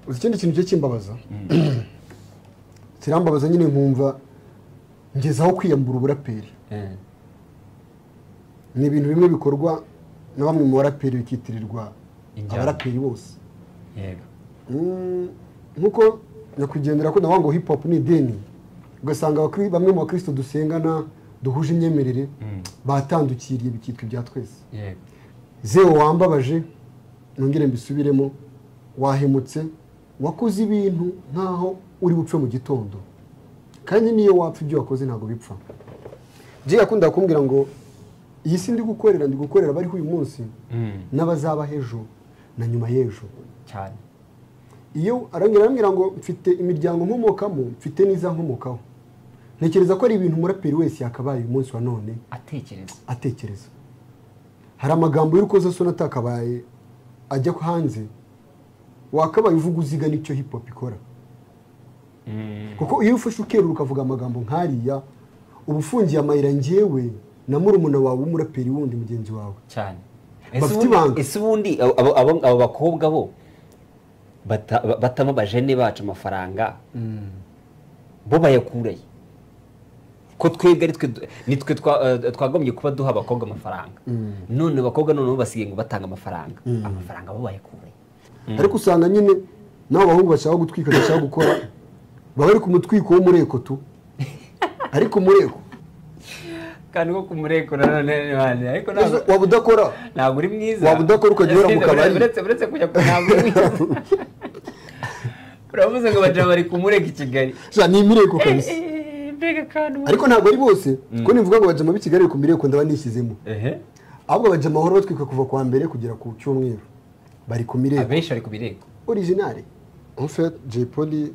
Uzi ikindi kintu cyo kimbabaza, kirambabaza nyine, nkumva ngezaho kwiyambura uburaperi. Ni ibintu bimwe bikorwa na bamwe mu baraperi bikitirirwa abaraperi bose. Yego. Nkuko nyakwigendera ko nawe ngo hip hop ni idini, ugasanga bamwe mu bakristo dusengana duhuje imyemerere batandukiriye bikitwa ibya twese. Yego. Zeo wambabaje, nongere mbisubiremo, wahemutse, wakoze ibintu nkaho uri bupfe mu gitondo, kandi niyo wapfa ibyo wakoze ntabwo bipfa. Jye yakunda kumbwira ngo iyi si ndi gukorera, ndi gukorera bariho uyu munsi n'abazaba ejo na nyuma y'ejo cyane. Iyo arambwira ngo mfite imiryango nkomokamo, mfite n'iza nkomokaho. Ntekereza ko ari ibintu umuraperi wese yakabaye uyu munsi wa none atekereza. Hari amagambo y'urukozasoni atakabaye ajya hanze, wakabaye uvuga uziga n'icyo hip hop ikora. Kuko iyo ufashe ukerura ukavuga amagambo nkariya, uba ufungiye amayira njyewe na murumuna wawe w'umuraperi wundi mugenzi wawe cyane. Bafite Ese ubundi abo bakobwa bo batamo bajene bacu amafaranga, bo bayakureye ko twebwe ari nitwe twagombye kuba duha abakobwa amafaranga, none abakobwa noneho basigaye ngo batanga amafaranga, amafaranga bo bayakureye. Ariko usanga nyine n'abo bahungu bashaka gutwika, bashaka gukora, baba bari ku mutwiko w'umureko tu, ariko umureko kandi ko kumureko nanone bane, ariko ntabwo waba udakora, ntabwo uri mwiza, waba udakora ukajya uhora mu kabari. Uretse kujya ku ntabwo uri mwiza. Uravuze ngo baja bari kumureka i Kigali. Ja ni imireko kabisa. Mbega kandi ariko ntabwo ari bose, kuko nivuga ngo baja mu Kigali ku mireko ndaba nishyizemo. Ahubwo baja amahoro batwika kuva kwa mbere kugera ku cyumweru bari ku mireko. Abenshi bari ku mireko. Original. En fait, Jay Polly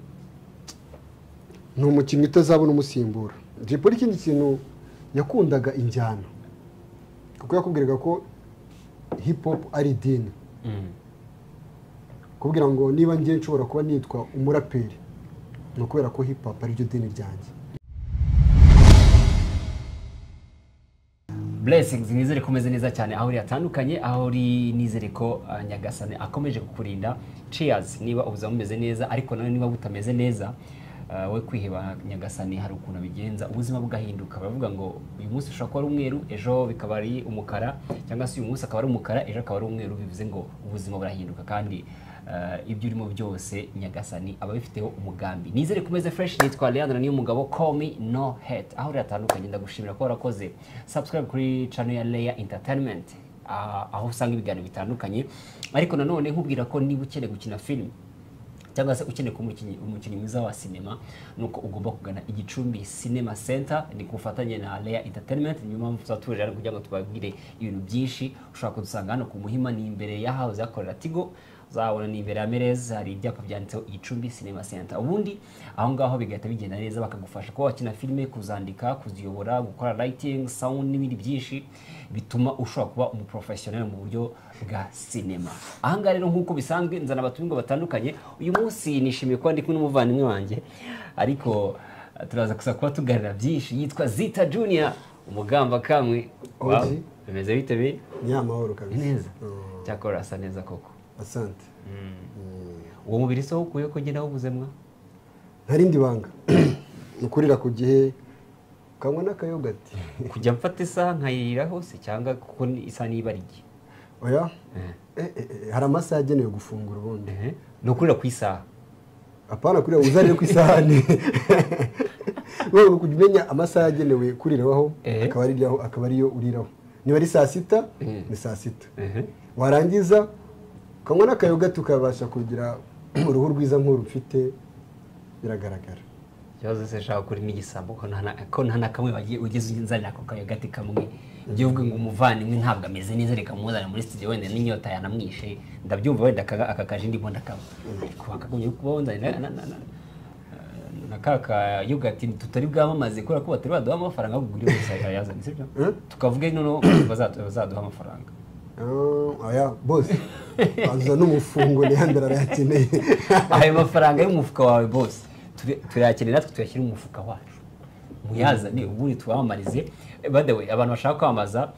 ni umukinnyi utazabona umusimbura. Jay Polly ikindi kintu yakundaga injyana, kuko yakubwiraga ko hip hop ari idini. Kubwira ngo niba ngiye nshobora kuba nitwa umuraperi ni ukubera ko hip hop ari ryo dini ryanjye. Blessings, nizere ko umeze neza cyane aho uri hatandukanye, aho uri nizere ko Nyagasani akomeje kukurinda. Cheers niba ubuzima bumeze neza, ariko nawe niba butameze neza, we kwiheba Nyagasani hari ukuntu abigenza ubuzima bugahinduka. Baravuga ngo uyu munsi ushobora kuba ari umweru, ejo bikaba ari umukara, cyangwa se uyu munsi akaba ari umukara, ejo akaba ari umweru. Bivuze ngo ubuzima burahinduka kandi ibyo urimo byose Nyagasani aba abifiteho umugambi. Nizere kumeze fresh. Nitwa Leandro niyo mugabo, call me no hate. Aho uri hatandukanye ndagushimira ko warakoze subscribe kuri channel ya Leya Entertainment, aho usanga ibiganiro bitandukanye. Ariko nanone nkubwira ko niba ukeneye gukina film cyangwa se ukeneye kuba umukinnyi mwiza wa sinema, nuko ugomba kugana Igicumbi Cinema Center, ni kufatanye na Leya Entertainment. Niyo mpamvu tuzatuje hano kugira ngo tubabwire ibintu byinshi. Ushobora kudusanga hano ku Muhima, ni imbere ya house yakorera Tigo, uzabona ni imbere ya Merez, hari ibyapa byanditseho Igicumbi Cinema Center. Ubundi aho ngaho bigahita bigenda neza, bakagufasha kuba wakina filime, kuzandika, kuziyobora, gukora lighting, sound n'ibindi byinshi bituma ushobora kuba umuprofessional mu buryo bwa sinema. Aha ngaha rero nk'uko bisanzwe nzana abatumirwa batandukanye. Uyu munsi nishimiye kuba ndi kumwe n'umuvandimwe wanjye, ariko turaza gusa kuba tuganira byinshi. Yitwa Zita Junior, umugamba kamwe. Bimeze bite bi? Ni amahoro kabisa. Neza. Cyakora asa neza koko. Asante. Uwo mubiri so ukuye ko ngenda wubuze mwa? Ntarindi banga. Nukurira ku gihe ukanywa n'akayogati. Kujya mfata isaha nkayiriraho se cyangwa kuko isa niba ari igihe? Oya. Hari amasaha agenewe gufungura ubundi. Nukurira ku isaha. Apana kurira uzarire ku isahani. Wewe kujya umenya amasaha agenewe kuriraho, akaba ari ryaho, akaba ariyo uriraho. Niba ari saa sita, ni saa sita. Warangiza ukanywa n'akayogati ukabasha kugira uruhu rwiza nk'uru mfite, biragaragara. Ikibazo se shaka kuri n'igisambo ko nta na kamwe bagiye ugeze unzanira ako kayogati kamwe. Ngiye uvuga ngo umuvandimwe ntabwo ameze neza, reka muzane muri studio wenda n'inyota yanamwishe, ndabyumva wenda aka kaje ndimo ndakaba. Ariko akagombye kuba wonzanira na kaka yogati tutari bwamamaze kubera ko batari baduha amafaranga yo kugura gusa ayazanye, sibyo? Tukavuge noneho bazaduha amafaranga. Oya boss, aza n'umufungo Leandro arayakeneye. Ayo mafaranga y'umufuka wawe boss turayakeneye, natwe tuyashyira mu mufuka wacu, muyazane ubundi tuwamamarize. By the way, abantu bashaka kwamamaza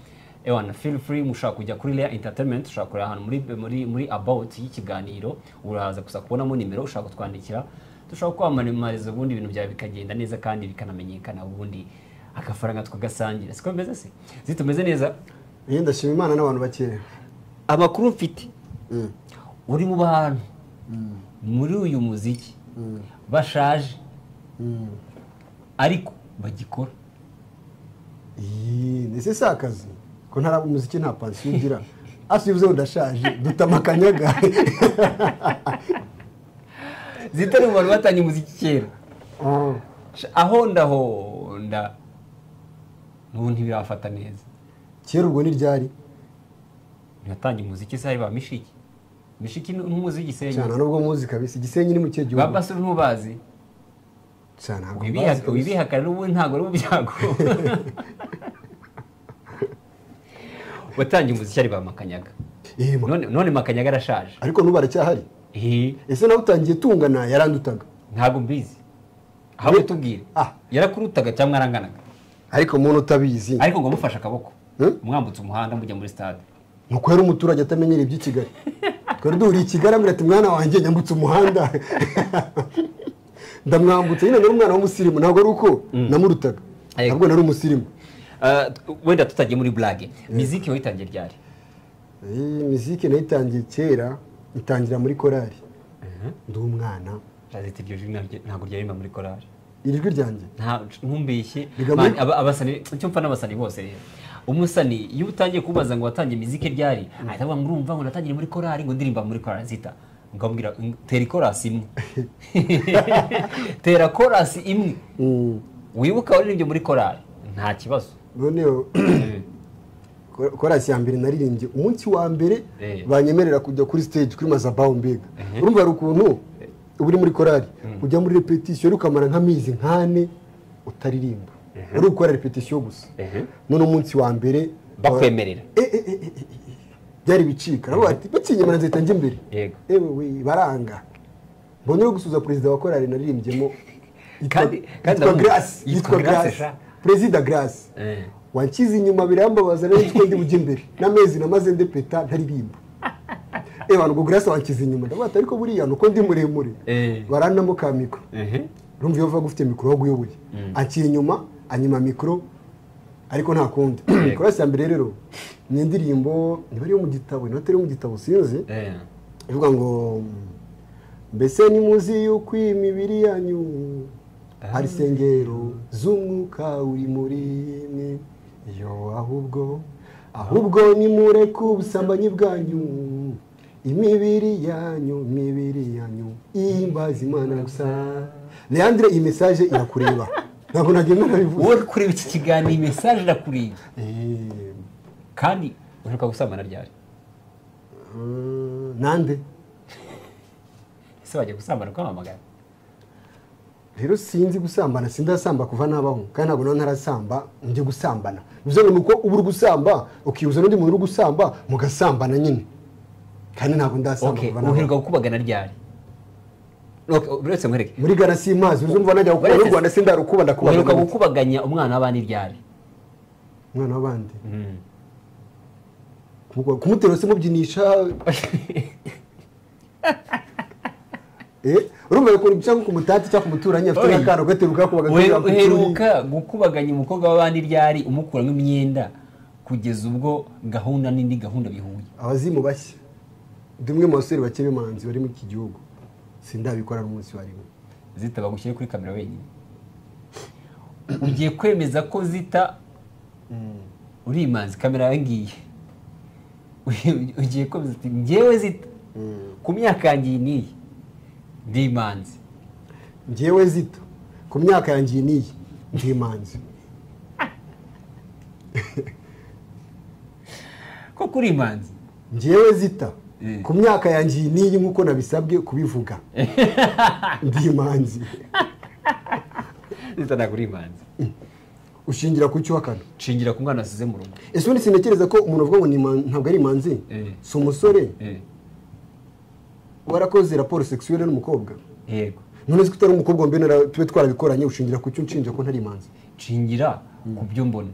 Ewana, feel free, mushaka kujya kuri Layer Entertainment, ushaka kureba ahantu muri about y'ikiganiro, uraza gusa kubonamo nimero, ushaka kutwandikira, dushobora kwamamariza ubundi ibintu byawe bikagenda neza kandi bikanamenyekana, ubundi agafaranga tukagasangira. Siko bimeze se? Zitumeze neza? Ndashima Imana n'abantu bakeya. Amakuru mfite, uri mu bantu muri uyu muziki bashaje ariko bagikora. Ndetse si akazi ko ntara umuziki nta pansiyo ugira, asivuze ngo ndashaje dutama akanyaga. Zitari mu bantu batangiye umuziki kera, aho ndahonda n'ubu ntibirafata neza. Kera ubwo ni ryari ntibatangiye umuziki se? Hari ba Mishiki. Mishiki n'umuzi w'Igisenyi cyane, nubwo muzi kabisa. Igisenyi ni mu kihe gihugu? Ba Basuru ntubazi cyane, ntabwo wibihakana n'ubu ntabwo ari mu byago. Watangiye umuziki ari ba Makanyaga, none Makanyaga arashaje ariko n'ubu aracyahari. Ese nawe utangiye tungana yarandutaga? Ntabwo mbizi, ahubwo tubwire, yarakurutaga cyangwa aranganaga? Ariko umuntu utabizi, ariko ngo mufashe akaboko mwambutse umuhanda mujya muri stade. Nuko yari umuturage atamenyereye iby'i Kigali. Twari duhuriye i Kigali, ambwira ati mwana wanjye nyambutse umuhanda. Ndamwambutse nyine, nari umwana w'umusirimu, ntabwo ari uko namurutaga, ntabwo nari umusirimu. Wenda tutagiye muri blague, muziki wayitangiye ryari? Muziki nayitangiye kera, itangira muri korali ndi umwana. Razita iryo jwi ntabwo ryaririmba muri korali. Iri jwi ryanjye ntumbeshye abasani, icyo mpfa n'abasani bose rero. Umusani iyo utangiye kubaza ngo watangiye muziki ryari, ahita avuga ngo urumva ngo natangiye muri korali, ngo ndirimba muri korali. Zita ngambwira tera ikorasi imwe, tera korasi imwe wibuka waririmbye muri korali, nta kibazo. Noneho korasi ya mbere naririmbye umunsi wa mbere banyemerera kujya kuri stage kuri Mazabaho. Mbega urumva hari ukuntu uba uri muri korali ujya muri repetition ukamara nk'amezi nk'ane utaririmba, uri gukora repetition gusa. None umunsi wa mbere bakwemerera byari bicika, nabo bati bakinyemera nzahita njya imbere. Ewe baranga. Mbonye yo gusuza perezida wa korali naririmbyemo, yitwa Grace, yitwa Grace, Perezida Grace. Wankize inyuma birambabaza, rero nzi ko ndi bujye imbere n'amezi namaze ndepeta ntaririmba. Ewa ngo Grace wankize inyuma, ndavuga ariko buriya nuko ndi muremure baranamo ka mikoro. Urumva iyo uvuga ufite mikoro waguyoboye, akiri inyuma anyima mikoro, ariko nta kundi. Korasi ya mbere rero ni indirimbo niba ari yo mu gitabo, niba atari mu gitabo sinzi, ivuga ngo mbese nimuzi yuko imibiri yanyu ari isengero z'umwuka uri muri mwe, yo ahubwo nimureke ubusambanyi bwanyu, imibiri yanyu ihimbaza Imana gusa. Leandre, iyi message irakureba, ntabwo nagenda nabivuze. Wowe kureba iki kiganiro, message irakureba. Kandi uheruka gusambana ryari? Nande ese wajya gusambana kwamamagara? Rero sinzi gusambana, sindasamba kuva nabaho, kandi ntabwo ntarasamba njye gusambana. Bivuze ngo nuko uba uri gusamba ukihuza n'undi muntu uri gusamba mugasambana nyine, kandi ntabwo ndasamba kuva nabaho. Uheruka gukubagana ryari? Uretse nkwereke muri Ghana simazi, uzumva najya gukora mu Rwanda sindarukuba ndakubagana. Uheruka gukubaganya umwana w'abandi ryari? Umwana w'abandi kumutera se mubyinisha? Urumva ukuntu cyangwa kumutati cyangwa kumuturanye afite akana gateruka kubaganya. Uheruka gukubaganya umukobwa w'abandi ryari umukuramo imyenda kugeza ubwo gahunda n'indi gahunda bihuye? Abazimu bashya, ndi umwe mu basore bake b'imanzi bari muri iki gihugu, sindabikora n'umunsi warimo. Zita bagushyire kuri kamera wenyine, ugiye kwemeza ko Zita uri imanzi, kamera ngiye ugiye kwemeza ati njyewe Zita ku myaka yanjye n'iyi ndi imanzi. Njyewe Zita ku myaka yanjye n'iyi ndi imanzi. Ko kuri imanzi? Njyewe Zita ku myaka yanjye n'iyi nk'uko nabisabwe kubivuga ndi imanzi. Zita ntabwo uri imanzi. Ushingira ku cyo wakana? Nshingira ku mwana asize mu rugo. Ese ubundi sintekereza ko umuntu avuga ngo ntabwo ari imanzi, si umusore warakoze raporo sexuelle n'umukobwa? Yego. None se utari umukobwa mbere tube twarabikoranye, ushingira ku cyo nshinja ko ntari imanzi? Nshingira ku byo mbona.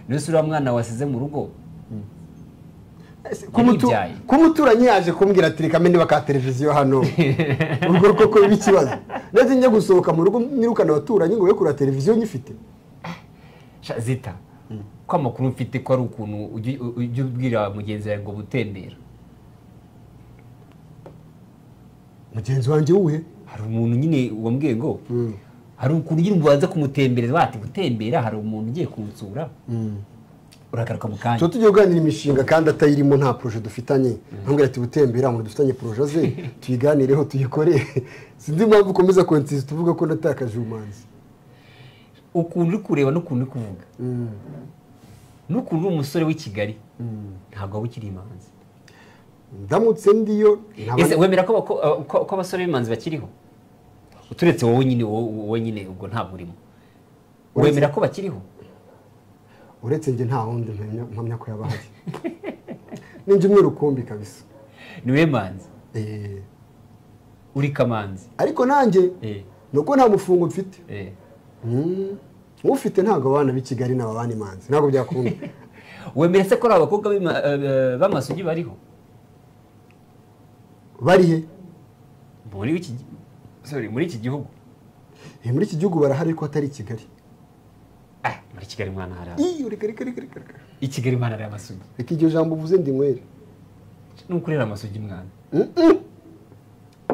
Nese uriya mwana wasize mu rugo Ku muturanyi yaje kumbwira ati reka mene baka televiziyo hano urwo koko bikibazo ndetse njya gusohoka mu rugo nirukana abaturanyi ngo be kura televiziyo nyifite. Zita ko amakuru mfite ko ari ukuntu ujya ubwira mugenzi wawe ngo gutembera. Mugenzi wanjye uwe hari umuntu nyine wambwiye ngo hari ukuntu ugira ubanza kumutembereza bati gutembera hari umuntu ugiye kunsura uragaruka mu kanya. Tugiye kuganira imishinga kandi atayirimo nta projet dufitanye nkambwira ati gutembera umuntu dufitanye projet ze tuyiganireho tuyikore. Sinzi impamvu ukomeza kwensista tuvuga ko natakaje ubumanzi. Ukuntu uri kureba n'ukuntu uri kuvuga n'ukuntu uri umusore w'i Kigali ntabwo waba ukiri imanzi. Ndamutse ndiyo. Ese wemera ko abasore b'imanzi bakiriho? Uturetse wowe nyine wowe nyine ubwo ntabwo urimo. Wemera ko bakiriho? Uretse njye nta wundi mpamya ko yabahari. Ninjye umwe rukumbi kabisa. Niwe manzi. Uri kamanzi. Ariko nanjye nuko nta mufungo mfite. Ufite ntabwo abana b'i Kigali n'ababana imanzi ntabwo byakunda. Wemera se ko ari abakobwa b'amasugi bariho? Barihe? Muri iki gihugu. Muri iki gihugu barahari ko atari i Kigali. Muri Kigali mwana hari. Iyo reka reka reka reka. I Kigali mwana hari amasugi. Reka iryo jambo uvuze ndi nywere. Nukurera amasugi mwana.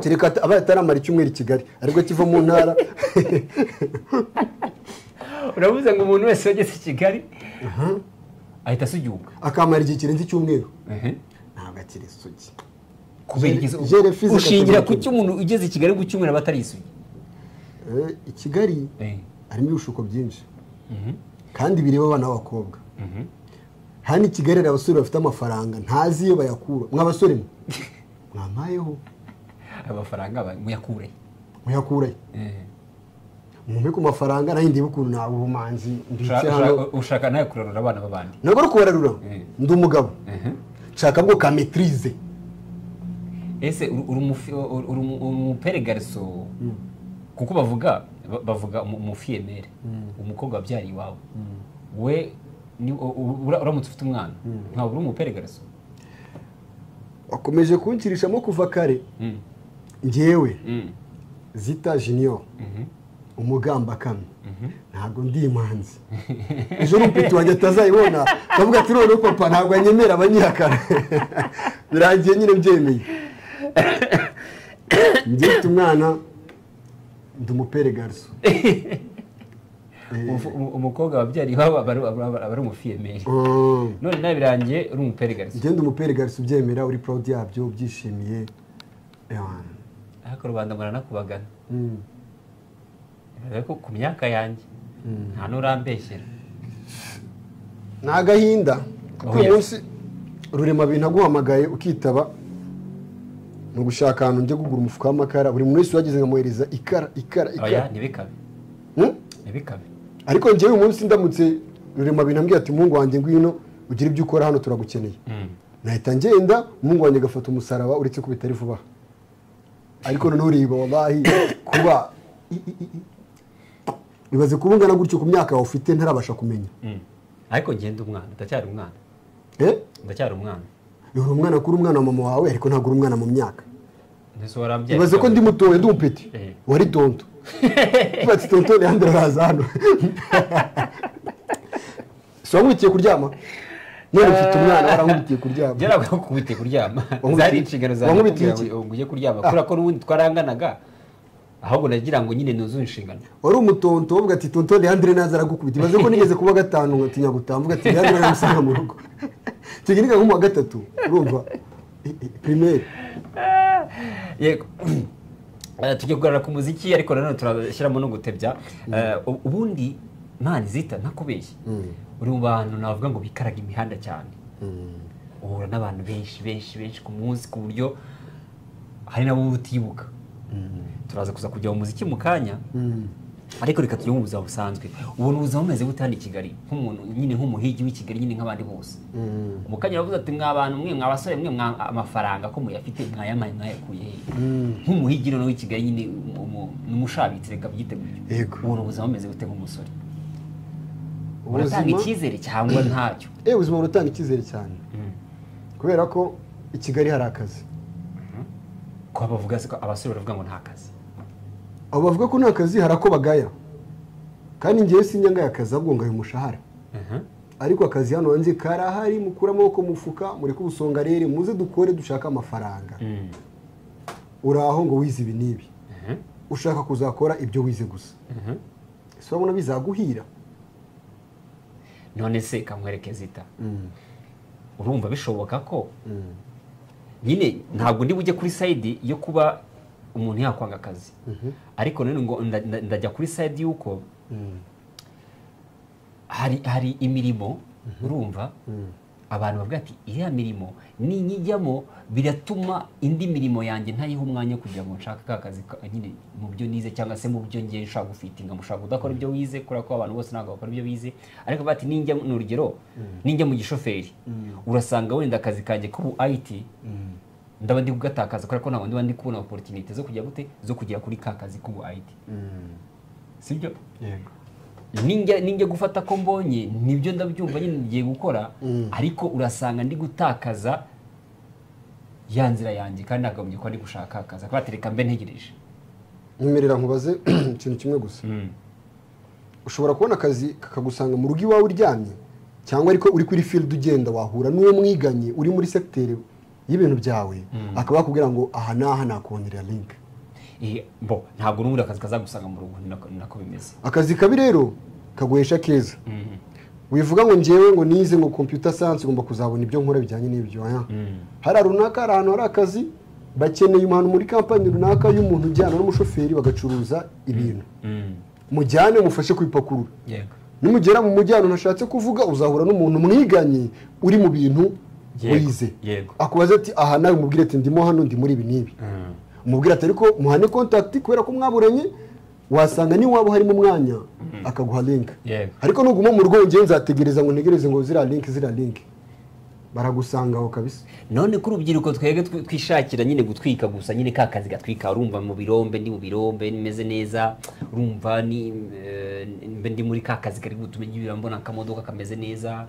Kereka abaye ataramara icyumweru i Kigali ariko kiva mu ntara. Uravuze ngo umuntu wese wageze i Kigali ahita asugiuka. Akamara igihe kirenze icyumweru. Ntabwo akiri isugi. Ushingira ku cy'umuntu ugeze i Kigali ku cyumweru aba atari isugi. I Kigali harimo ibishuko byinshi kandi bireba abana b'abakobwa. Hano i Kigali hari abasore bafite amafaranga ntazi iyo bayakura. Mwa basore mwe mwampayeho amafaranga muyakure. Muyakure. Mumpe ku mafaranga nayo ndiba ukuntu nta ubumanzi mbitse hano. Ushaka nawe kurarura abana b'abandi? Ntabwo ari kubararura, ndi umugabo nshaka bwo ka maîtrise. Ese uri umupere garçon? Kuko bavuga umufiyemere umukobwa wabyariye iwawe we uramutse ufite umwana ntabwo uri umupere garçon? Wakomeje kunkirishamo kuva kare. Njyewe Zita Junior umugamba kamwe ntabwo ndi imanzi. Ejo n'umupeti wanjye atazayibona ndavuga ati noneho papa ntabwo anyemera abanyihakana. Birangiye nyine mbyemeye. Njye mfite umwana ndi umupere garçon. Umukobwa wabyariye iwabo aba ari umufiyemeri. None nawe birangiye uri umupere garçon. Njye ndi umupere garçon ubyemera, uri proud yabyo, ubyishimiye. Ariko rubanda muranakubagana. Ariko ku myaka yanjye nta n'urambeshyera. Ni agahinda kuko uyu munsi rurema bintu aguhamagaye ukitaba ni ugushaka ahantu njya kugura umufuka w'amakara. Buri muntu wese uhageze nkamuhereza ikara ikara ikara. Ntibikabe. Ntibikabe. Ariko njyewe uyu munsi ndamutse rurema bintu ambwiye ati umuhungu wanjye ngwino ugire ibyo ukora hano turagukeneye. Nahita ngenda umuhungu wanjye agafata umusaraba uretse ko bitari vuba. Ariko noneho uriba wabahi kuba ibaze kuba ungana gutyo ku myaka wawe ufite ntarabasha kumenya. Ariko ngenda umwana, ndacyari umwana. Ndacyari umwana. Uri umwana kuri umwana wa mama wawe ariko ntabwo uri umwana mu myaka. Ndetse warambyaye. Ibaze ko ndi mutoya ndi umupeti. Wari tonto. Bati tonto Leandre araza hano. So wankubitiye kuryama? None ufite umwana warankubitiye kuryama. Njye ntabwo nakubitiye kuryama. Zari inshingano zanjye kugira ngo ujye kuryama. Kubera ko n'ubundi twaranganaga. Ahubwo nagira ngo nyine nuzuye inshingano. Wari umutonto uvuga ati tonto Leandre naza aragukubita. Ibaze ko nigeze kuba gatanu ngatinya gutaha mvuga ati Leandre aramusanga mu rugo. Kiginika nko mu wa gatatu urumva primaire. Yego. Tujye kugarura ku muziki ariko nanone turashyiramo no gutebya. Ubundi mani Zita ntakubeshye. Uri mu bantu navuga ngo bikaraga imihanda cyane. Uhura n'abantu benshi benshi benshi ku munsi ku buryo hari nabo utibuka. Turaza kuza kujya mu muziki mu kanya. Ariko reka tujye mu buzima busanzwe. Ubona ubuzima bumeze gute hano i Kigali nk'umuntu nyine nk'umuhigi w'i Kigali nyine nk'abandi bose. Mu kanya bavuze ati mwa bantu mwe mwa basore mwe mwa amafaranga ko muyafite mwayamaye mwayakuye he? Nk'umuhigi noneho w'i Kigali nyine n'umushabitsi reka byite gutyo. Ubona ubuzima bumeze gute nk'umusore? Buratanga icyizere cyangwa ntacyo? Ubuzima buratanga icyizere cyane, kubera ko i Kigali hari akazi. Ko bavuga se ko abasore baravuga ngo nta kazi? Abo bavuga ko nta kazi hari ako bagaya, kandi ngewe sinyanga akazi, ahubwo ngayo umushahara. Ariko akazi hano hanze karahari, mukura amaboko mufuka, mureke ubusonga rero, muze dukore dushaka amafaranga. Uraho ngo wize ibi n'ibi, ushaka kuzakora ibyo wize gusa, ese urabona bizaguhira? None se kamwerekeza ita, urumva bishoboka ko nyine ntabwo ndi bujye kuri side yo kuba umuntu yakwanga akazi, ariko none ngo ndajya kuri side y'uko hari imirimo, urumva abantu bavuga ati iriya mirimo ninyijyamo biratuma indi mirimo yanjye ntayiha umwanya kugira ngo nshake ka kazi nyine mu byo nize cyangwa se mu byo ngiye nshaka gufitinga. Mushaka kudakora ibyo wize, kubera ko abantu bose ntabwo bakora ibyo bize, ariko bati ninjya, ni urugero, ninjya mu gishoferi, urasanga wenda akazi kanjye k'ubu IT ndaba ndi kugatakaza, kubera ko ntabwo ndiba ndi kubona opportunity zo kujya gute, zo kugera kuri ka kazi k'ubu IT, sibyo? Yego. Ninjya gufata ko mbonye nibyo ndabyumva nyine ngiye gukora, ariko urasanga ndi gutakaza ya nzira yanjye, kandi nakagombye kuba ndi gushaka akazi, akabatereka mbe ntegereje. Nyemerera nkubaze ikintu kimwe gusa. Ushobora kubona akazi kakagusanga mu rugo iwawe uryamye, cyangwa ariko uri kuri field ugenda wahura n'uwo mwiganye uri muri secteur y'ibintu byawe, akaba yakubwira ngo aha n'aha nakongerera link. Bo ntabwo n'ubundi akazi kazagusanga mu rugo, nako bimeze. Akazi kabi rero kaguhesha keza. Wivuga ngo njyewe ngo nize ngo computer science ngomba kuzabona ibyo nkora bijyanye n'ibyo. Hari runaka, hari ahantu hari akazi bakeneye umuntu muri company runaka y'umuntu ujyana n'umushoferi bagacuruza ibintu. Mujyane mufashe kwipakurura. Yego. Nimugera mu mujyano ntashatse kuvuga, uzahura n'umuntu mwiganye uri mu bintu wize. Yego. Akubaza ati aha nawe umubwire ati ndimo hano, ndi muri ibi n'ibi. Umubwire ati ariko muhane contact, kubera ko mwaburanye wasanga ni waba harimo umwanya akaguha link. Yego. Ariko nuguma mu rugo ngiye nzategereza ngo ntegereze ngo zira link baragusanga aho kabisa. None ko urubyiruko twebwe twishakira nyine gutwika gusa, nyine ka kazi gatwika, urumva mu birombe, ndi mu birombe nimeze neza, urumva ni mbe ndi muri ka kazi kari gutume ngira mbona akamodoka kameze neza,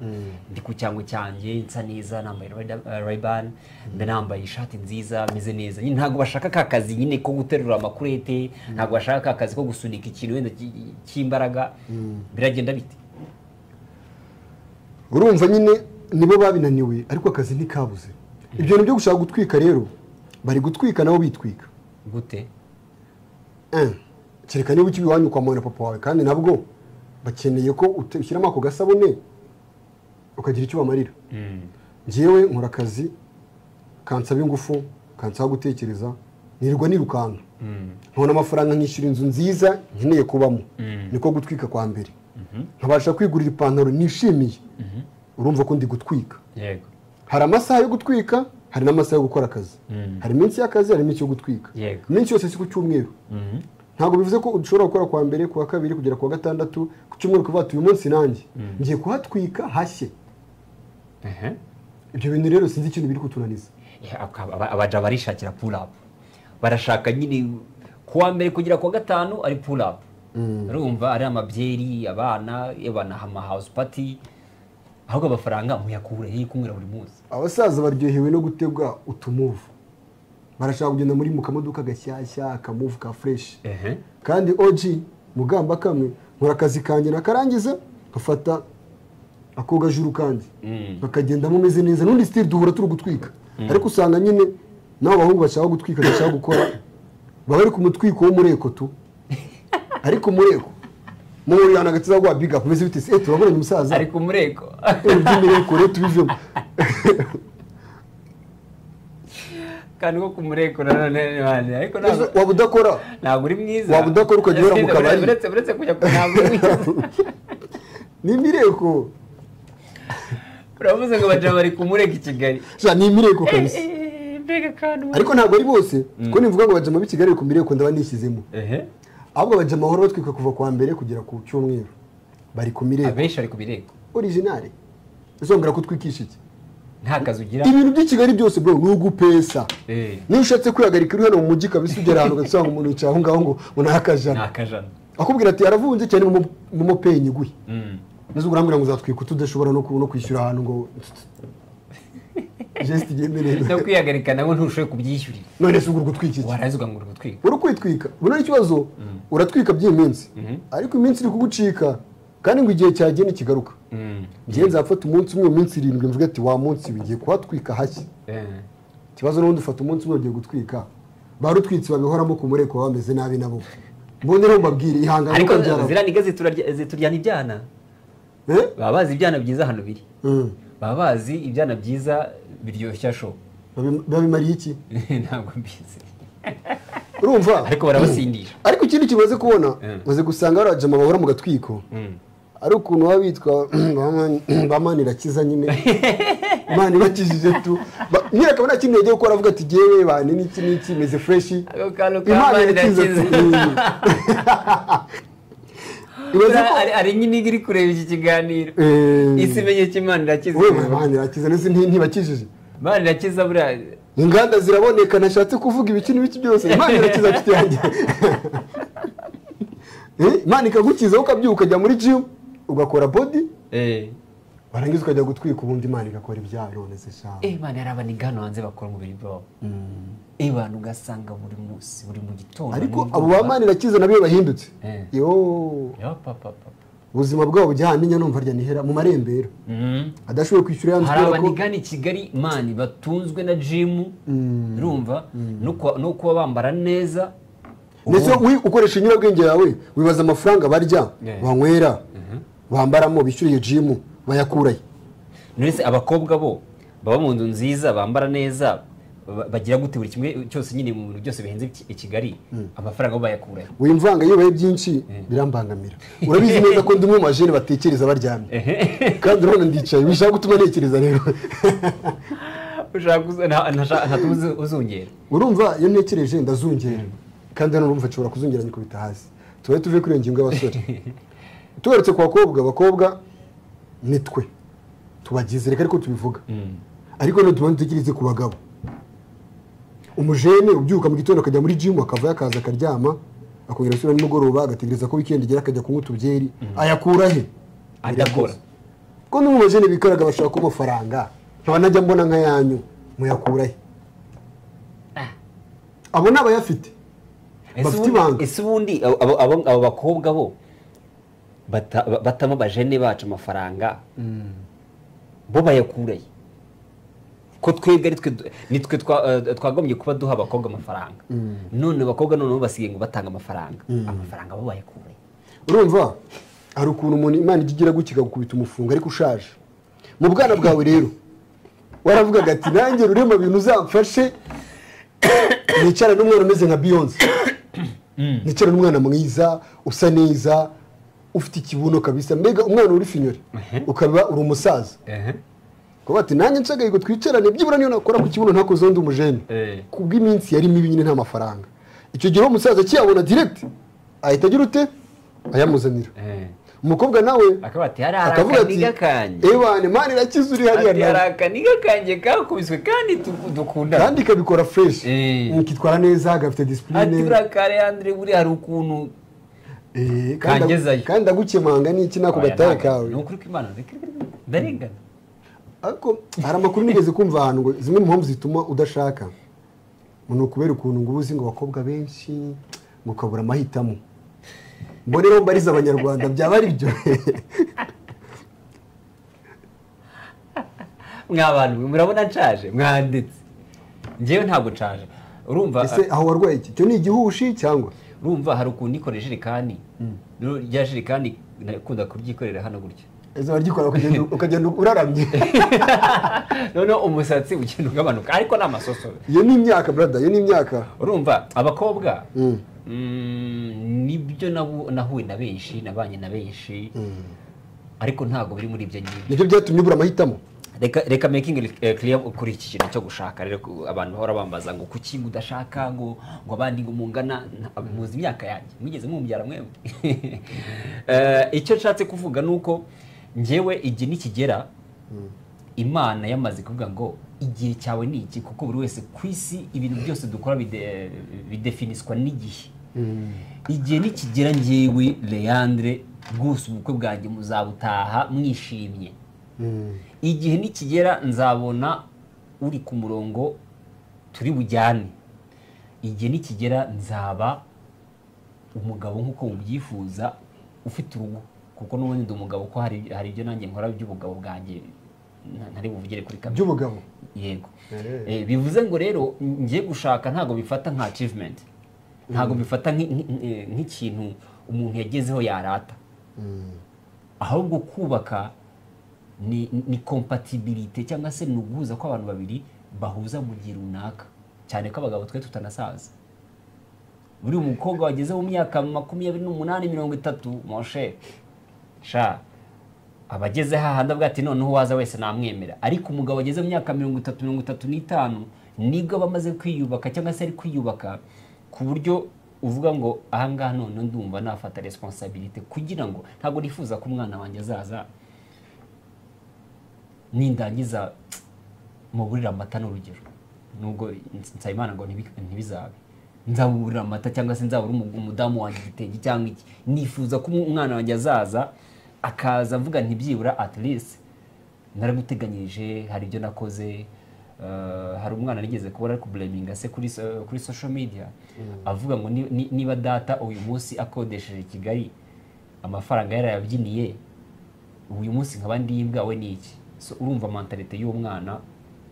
ndi ku cyangwe cyanjye nsa neza, nambaye Ray-Ban, mbe nambaye ishati nziza meze neza. Nyine ntabwo bashaka ka kazi nyine ko guterura amakurete, ntabwo bashaka ka kazi ko gusunika ikintu wenda cy'imbaraga. Biragenda bite? Urumva nyine nibo babinaniwe, ariko akazi ntikabuze. Ibyo bintu byo gushaka gutwika rero, bari gutwika nabo bitwika. Gute? Kereka niba ukibi iwanyu kwa mama na papa wawe, kandi nabwo bakeneye ko ushyiramo ako gasabune ukagira icyo bamarira. Njyewe nkora akazi kansaba ingufu, kansaba gutekereza, nirirwa nirukanka. Nkabona amafaranga nkishyura inzu nziza nkeneye kubamo. Niko gutwika kwa mbere. Nkabasha kwigurira ipantaro nishimiye. Urumva ko ndi gutwika. Yego. Hari amasaha yo gutwika, hari n'amasaha yo gukora akazi. Hari iminsi y'akazi, hari iminsi yo gutwika. Iminsi yose si ku cyumweru. Ntabwo bivuze ko ushobora gukora kwa mbere, kwa kabiri, kugera kwa gatandatu, ku cyumweru kuvuga ati uyu munsi nanjye ngiye kuhatwika hashye. Ibyo bintu rero sinzi ikintu biri kutunaniza. Abaja barishakira pull up. Barashaka nyine kuwa mbere kugera kwa gatanu ari pull up. Urumva ari amabyeri, abana, abana hama house party. Ahubwo amafaranga muyakure he kunywera buri munsi. Abasaza baryohewe no gutegwa utumuvu. Barashaka kugenda muri mukamodoka gashyashya, akamuvu ka fresh. Kandi OG mugamba kamwe nkora akazi kanjye nakarangiza ngafata akoga juru kandi bakagenda mumeze neza, nundi still duhura turi gutwika. Ariko usanga nyine nabo bahungu bashaka gutwika bashaka gukora baba bari ku mutwiko wo mureko tu. Ariko mureko muri yana gatiza gwa big up meze bite se turabonye umusaza ariko mureko by'imireko rero tubivemo kandi ko kumureko nanone bane ariko ntabwo wabudakora ntabwo uri mwiza wabudakora ukagera mu kabari uretse kujya ku ntabwo uri mwiza ni mireko uravuze ngo baje bari kumureka i Kigali sha ni mireko kabisa mbega kandi ariko ntabwo ari bose ko nivuga ngo baje mu Kigali ku mireko ndaba nishyizemo ahubwo baje amahoro batwika kuva kwa mbere kugera ku cyumweru bari ku mireko abenshi ari ku mireko original uzongera kutwikisha iki nta kazi ugira ibintu by'i Kigali byose bro nugupesa niba ushatse kwihagarika uri hano mu mujyi kabisa ugera ahantu ugasanga umuntu yicaye aho ngaho ngo nakajana nakajana akubwira ati aravunze cyane mu mopenyi guhe Mbese urambwira ngo uzatwika utudashobora no kwishyura ahantu ngo geste igemerera no kwihagarika nawe ntushoboye kubyishyurira. None se ugura gutwika iki? Warangiza ngo uri gutwika, uri kwitwika. Ubona ikibazo, uratwika by'iyi minsi ariko iminsi iri kugucika kandi ngo igihe cyagiye ntikigaruka. Njye nzafata umunsi umwe mu minsi 7 mvuge ati wa munsi bigiye kuhatwika hashya. Ikibazo n'ubundi ufata umunsi umwe ugiye gutwika, barutwitse babihoramo ku mureko bameze nabi nabo. Mbonera mbabwire ihangane. Ariko ziriya niga zituryana ibyana. Baba bazi ibyana byiza hano biri. Baba bazi ibyana byiza biryoshya sho. Babimariye iki? Ntabwo mbizi. Urumva? Ariko barabasindisha. Ariko ikindi kimaze kubona, maze gusanga barajama bahora mu gatwiko. Ari ukuntu baba bitwa bamanirakiza nyine. Imana ibakijije tu. Nyine akabona kintu yagiye gukora avuga ati jewe bane n'iki n'iki meze fresh. Imana irakiza. Ari nyine iri kureba iki kiganiro. Isi imenye ko Imana irakiza. We Imana irakiza nese ntibakijije. Imana irakiza buriya. Inganda ziraboneka nashatse kuvuga ibiki n'ibiki byose. Imana irakiza mfite yanjye. Imana ikagukiza ukabyuka ukajya muri gym ugakora body. Warangiza ukajya gutwika ubundi Imana igakora ibyayo none se sha. Imana yarabaniga hano hanze bakora umubiri bwabo. Abantu ugasanga buri munsi buri mu gitondo. Ariko abo bamana irakiza nabyo bahindutse. Yo. Yo papa papa. Ubuzima bwabo bujyanye numva rya nihera mu marembera. Adashoboye kwishyura yanzu kubera ko hari abanigani Kigali mani batunzwe na gym. Urumva no kuba bambara neza. Ndetse ukoresha inyurabwenge yawe wibaza amafaranga barya banywera bambaramo bishyuriye gym bayakuraye. None abakobwa bo baba mu nzu nziza bambara neza bagira gute buri kimwe cyose nyine mu bintu byose bihenze i Kigali amafaranga bo bayakuraye. Wimvanga iyo baye byinshi birambangamira. Urabizi neza ko ndi umwe mu bajene batekereza baryamye. Kandi urabona ndicaye bishaka gutuma ntekereza rero. Ushaka ntatuzi uzungera. Urumva iyo ntekereje ndazungera. Kandi hano urumva nshobora kuzungera nyikubita hasi. Tubaye tuve kuri iyo ngingo y'abasore. Tugarutse ku bakobwa, abakobwa nitwe tubagize reka ariko tubivuga. Ariko no tubanze dutekereze ku bagabo. Umujene ubyuka mu gitondo akajya muri gym akava yakaza akaryama akongera asubira nimugoroba agategereza ko weekend igera akajya kunywa utubyeri ayakura he? Adakora. Ko no mu bajene bikaraga bashaka amafaranga nkaba najya mbona nka yanyu muyakura he? Abo nabayafite. Bafite ibanga. Ese ubundi abo bakobwa bo batama bajene bacu amafaranga bo bayakuraye? Ko twebwe ari nitwe twagombye kuba duha abakobwa amafaranga. None abakobwa none basigaye ngo batanga amafaranga. Amafaranga bo bayakuraye. Urumva hari ukuntu umuntu Imana igira gukika gukubita umufungo ariko ushaje. Mu bwana bwawe rero waravugaga ati nanjye rurema bintu uzamfashe nicara n'umwana umeze nka Beyonce. Nicara n'umwana mwiza usa neza ufite ikibuno kabisa mbega umwana uri finyore ukaba uri umusaza. Ko bati nanjye nshagaye ngo twicarane byibura niyo nakora ku kibuno ntakoze ndi umujene. Kubw'iminsi yari mibi nyine nta mafaranga. Icyo gihe umusaza kiyabona direct ahita agira ute ayamuzanira. Umukobwa nawe akaba ati hari akaniga kanjye. Ebane Imana irakiza uri hariya nawe. Hari akaniga kanjye kakubiswe kandi dukunda. Kandi kabikora fresh. Mukitwara neza gafite discipline. Ati urakare Andre buri hari ukuntu kangezayo. Kandi agukemanga n'iki nako gataye kawe. Ni ukuri kw'Imana ndarengana. Ariko hari amakuru nigeze kumva ahantu ngo zimwe mu mpamvu zituma udashaka ngo kubera ukuntu ngo ubuzi ngo abakobwa benshi ngo ukabura amahitamo. Mbonera mbariza abanyarwanda byaba ari byo. Mwabantu murabona nshaje mwanditse. Njyewe ntabwo nshaje. Urumva ese aho warwaye iki? Cyo ni igihushi cyangwa? Urumva hari ukuntu nikoresha jerekani. Rya jerekani nakunda kuryikorera hano gutya. Ezo bargikora ukagenda uraramye. None umusatsi ugenda ugabanuka ariko namasoso. Iyo ni imyaka brother, iyo ni imyaka. Urumva abakobwa nibyo nahuye na benshi nabanye na benshi ariko ntago biri muri ibyo ngibyo. Nibyo byatumye ubura amahitamo. Reka making clear kuri iki kintu cyo gushaka rero abantu bahora bambaza ngo kuki udashaka ngo abandi ngo mungana muzi imyaka yanjye mwigeze mumbyara mwemwe. Icyo nshatse kuvuga nuko njyewe igihe nikigera Imana yamaze kuvuga ngo igihe cyawe ni iki kuko buri wese ku isi ibintu byose dukora bidefiniswa n'igihe. Igihe nikigera njyewe Leandre Rwose ubukwe bwanjye muzabutaha mwishimye. Igihe nikigera nzabona uri ku murongo turi bujyane. Igihe nikigera nzaba umugabo nk'uko mubyifuza, ufite urugo, kuko n'ubundi ndi umugabo, ko hari ibyo nanjye nkora by'ubugabo bwanjye ntari buvugire kuri kamera. By'ubugabo? Yego. Bivuze ngo rero ngiye gushaka ntago bifata nka achievement, ntago bifata nk'ikintu umuntu yagezeho yarata. Ahubwo kubaka ni compatibility, cyangwa se ni uguhuza kw'abantu babiri bahuza mu gihe runaka, cyane ko abagabo twe tutanasaza. Buri mukobwa wageze mu myaka 28, 30, mon cher, sha abageze hahandi avuga ati noneho waza wese namwemera. Ariko umugabo wageze mu myaka 30, 35 nibwo aba amaze kwiyubaka, cyangwa se ari kwiyubaka ku buryo uvuga ngo ahangaha none ndumva nafata responsabilité, kugira ngo ntabwo nifuza ko umwana wanjye azaza nindangiza muburira amata n'urugero, nubwo Nsabimana ngo ntibizabe, nzamuburira amata cyangwa se nzabura umudamu wanjye igitenge cyangwa iki. Nifuza ko umwana wanjye azaza akaza avuga nti byibura at least naraguteganyirije, hari ibyo nakoze. Hari umwana nigeze kubona ari kublaminga se kuri social media, avuga ngo niba data uyu munsi akodesheje Kigali amafaranga yarayabyiniye, uyu munsi nkaba ndi imbwa we ni iki? So urumva mentalite y'uwo mwana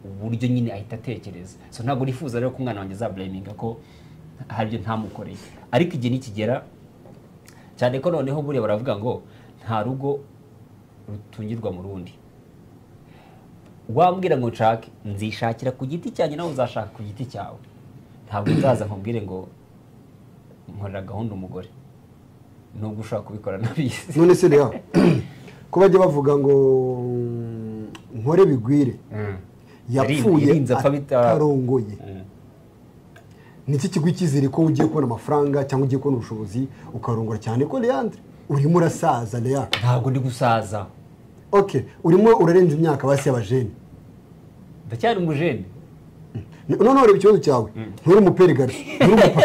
uburyo nyine ahita atekereza. So ntabwo nifuza rero ko umwana wanjye azablaminga ko hari ibyo ntamukoreye. Ariko igihe nikigera, cyane ko noneho buriya baravuga ngo nta rugo rutungirwa mu rundi. Wambwira ngo nshake, nzishakira ku giti cyanjye, nawe uzashaka ku giti cyawe. Ntabwo nzaza nkubwire ngo nkorera gahunda umugore, nubwo ushobora kubikora nabizi. None se rero ko bajya bavuga ngo nkore bigwire, yapfuye atarongoye, niki kiguha icyizere ko ugiye kubona amafaranga cyangwa ugiye kubona ubushobozi ukarongora? Cyane ko Leandre urimo urasaza. Lea, ntabwo ndi gusaza. Okay, urimo urarenza imyaka basi y'abajene. Ndacyari umujene. None ureba ikibazo cyawe, nturi umuperigari, nturi umupapa.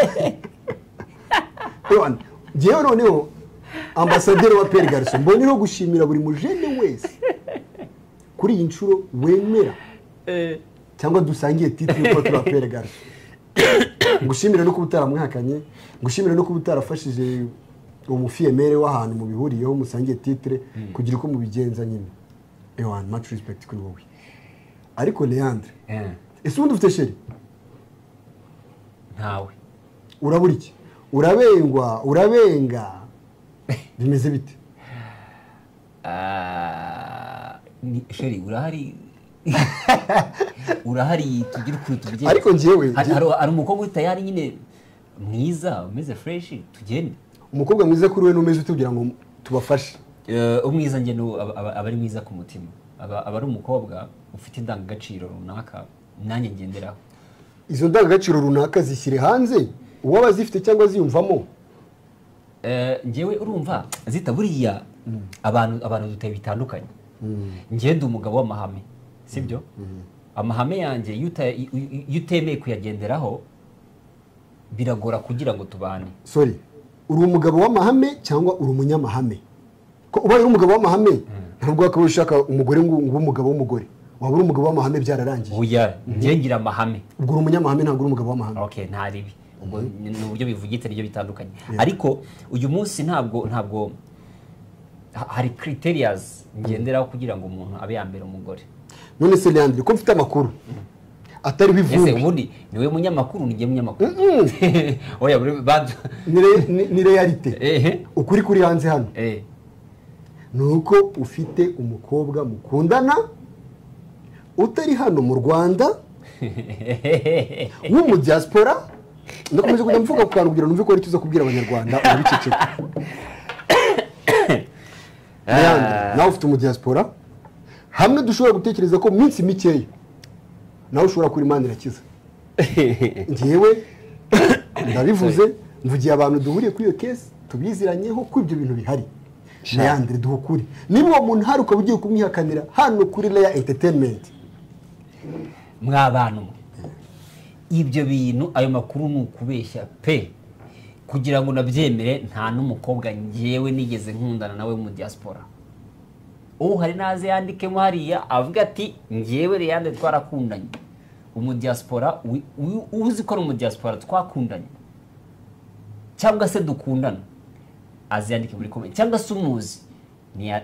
Njyewe noneho ambasaderi wa Pere Garçon, mboneraho gushimira buri mujene wese kuri iyi nshuro wemera cyangwa dusangiye titre ko turi Pere Garçon. Ngushimira no kuba utaramwihakanye, ngushimira no kuba utarafashije umufiyemere w'ahantu mubihuriyeho musangiye titre kugira uko mubigenza nyine. Ewan, much respect kuri wowe. Ariko Leandre, ese ubundi ufite chéri? Ntawe. Urabura iki? Urabengwa, urabenga. Bimeze bite? Chéri urahari. Urahari tugira ukuntu tubigenza. Ariko njyewe hari umukobwa uri tayari nyine mwiza, umeze fresh, tugende. Umukobwa mwiza kuri we n'umeze utugira ngo tubafashe. Umwiza nge aba ari mwiza ku mutima. Aba ari umukobwa ufite indangagaciro runaka nanjye ngenderaho. Izo ndangagaciro runaka zishyire hanze, uwaba zifite cyangwa ziyumvamo. Njyewe urumva zita buriya abantu duteye bitandukanye. Njye ndi umugabo w'amahame, sibyo? Amahame yanjye iyo utemeye kuyagenderaho biragora kugira ngo tubane. Sorry, uri umugabo w'amahame cyangwa uri umunyamahame? Ko ubaye uri umugabo w'amahame ntabwo wakaba ushaka umugore ngo ube umugabo w'umugore. Waba uri umugabo w'amahame byararangiye. Oya, njye ngira amahame. Ubwo uri umunyamahame ntabwo uri umugabo w'amahame. Okay, nta ribi. Ubwo ni uburyo bivugitse nibyo bitandukanye. Ariko uyu munsi ntabwo hari criterias ngenderaho kugira ngo umuntu abe yambere umugore. None se Leandre, ko mfite amakuru atari bivumbi. Ese ubundi niwe munyamakuru ni ngiye munyamakuru? Oya, bad ni realite. Ukuri kuri hanze hano. Nuko ufite umukobwa mukundana utari hano mu Rwanda w'umu diaspora. Ndakomeje kujya mvuga ku kantu kugira numve ko ari tuza kubwira abanyarwanda urabiceceka. Leandre, nawe ufite umu diaspora hamwe dushobora gutekereza ko minsi mikeya nawe ushobora kuri Imana irakiza. Njyewe ndabivuze mvugiye abantu duhuriye kuri iyo case tubiziranyeho ko ibyo bintu bihari. Leandre, duhukure. Niba uwo muntu hari ukaba ugiye kumwihakanira hano kuri Leya Entertainment. Mwabantu ibyo bintu ayo makuru ni ukubeshya pe. Kugira ngo nabyemere, nta n'umukobwa ngewe nigeze nkundana nawe mu diaspora. Uhari naze yandikemo hariya avuga ati ngewe Leandre twarakundanye. Umu diaspora uzi ko ari umu diaspora twakundanye cyangwa se dukundana, aziyandike muri comment, cyangwa se umuzi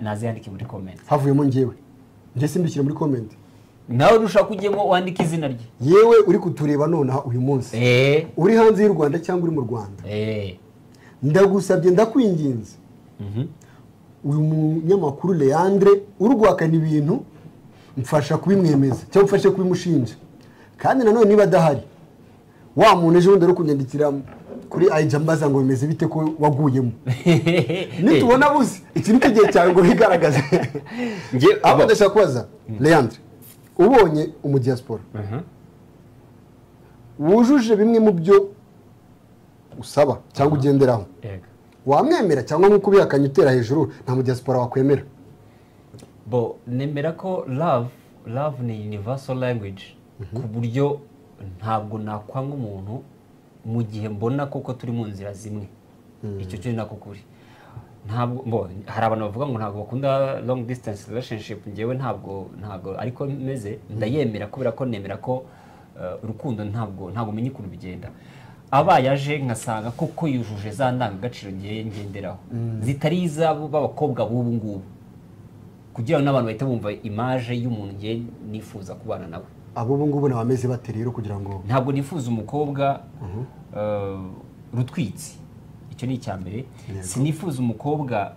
naze yandike muri comment. Havuyemo ngewe, njye simbishyire muri comment. Nawe ushaka ujyemo wandike izina rye. Yewe uri kutureba nonaha uyu munsi, uri hanze y'u Rwanda cyangwa uri mu Rwanda, ndagusabye, ndakwinginze, uyu munyamakuru Leandre uri guhakana ibintu, mfasha kubimwemeza cyangwa mfashe kubimushinja. Kandi nanone niba adahari, wa muntu ejo bundi ari kunyandikira kuri IG ambaza ngo bimeze bite ko waguyemo, nitubona buze iki ni igihe cyawe ngo wigaragaze. Ahubwo ndashaka kubaza Leandre, ubonye umu diaspora wujuje bimwe mu byo usaba cyangwa ugenderaho, wamwemera cyangwa nk'uko ubihakanye utera hejuru nta mu diaspora wakwemera? Bo nemera ko love ni universal language, ku buryo ntabwo nakwanga umuntu mu gihe mbona koko turi mu nzira zimwe. Icyo cyo nako kuri. Ntabwo bo hari abantu bavuga ngo ntabwo bakunda long distance relationship, ngewe ntabwo ariko meze ndayemera kubera ko nemera ko urukundo ntabwo umenya ukuntu bigenda. Abaye aje nkasanga koko yujuje za ndangagaciro ngiye ngenderaho zitari izabo b'abakobwa b'ubu ngubu, kugira ngo n'abantu bahite bumva image y'umuntu ngiye nifuza kubana nawe. Abo ubu ngubu nabameze bate rero kugira ngo ntabwo nifuza umukobwa rutwitsi, icyo ni icya mbere. Sinifuza umukobwa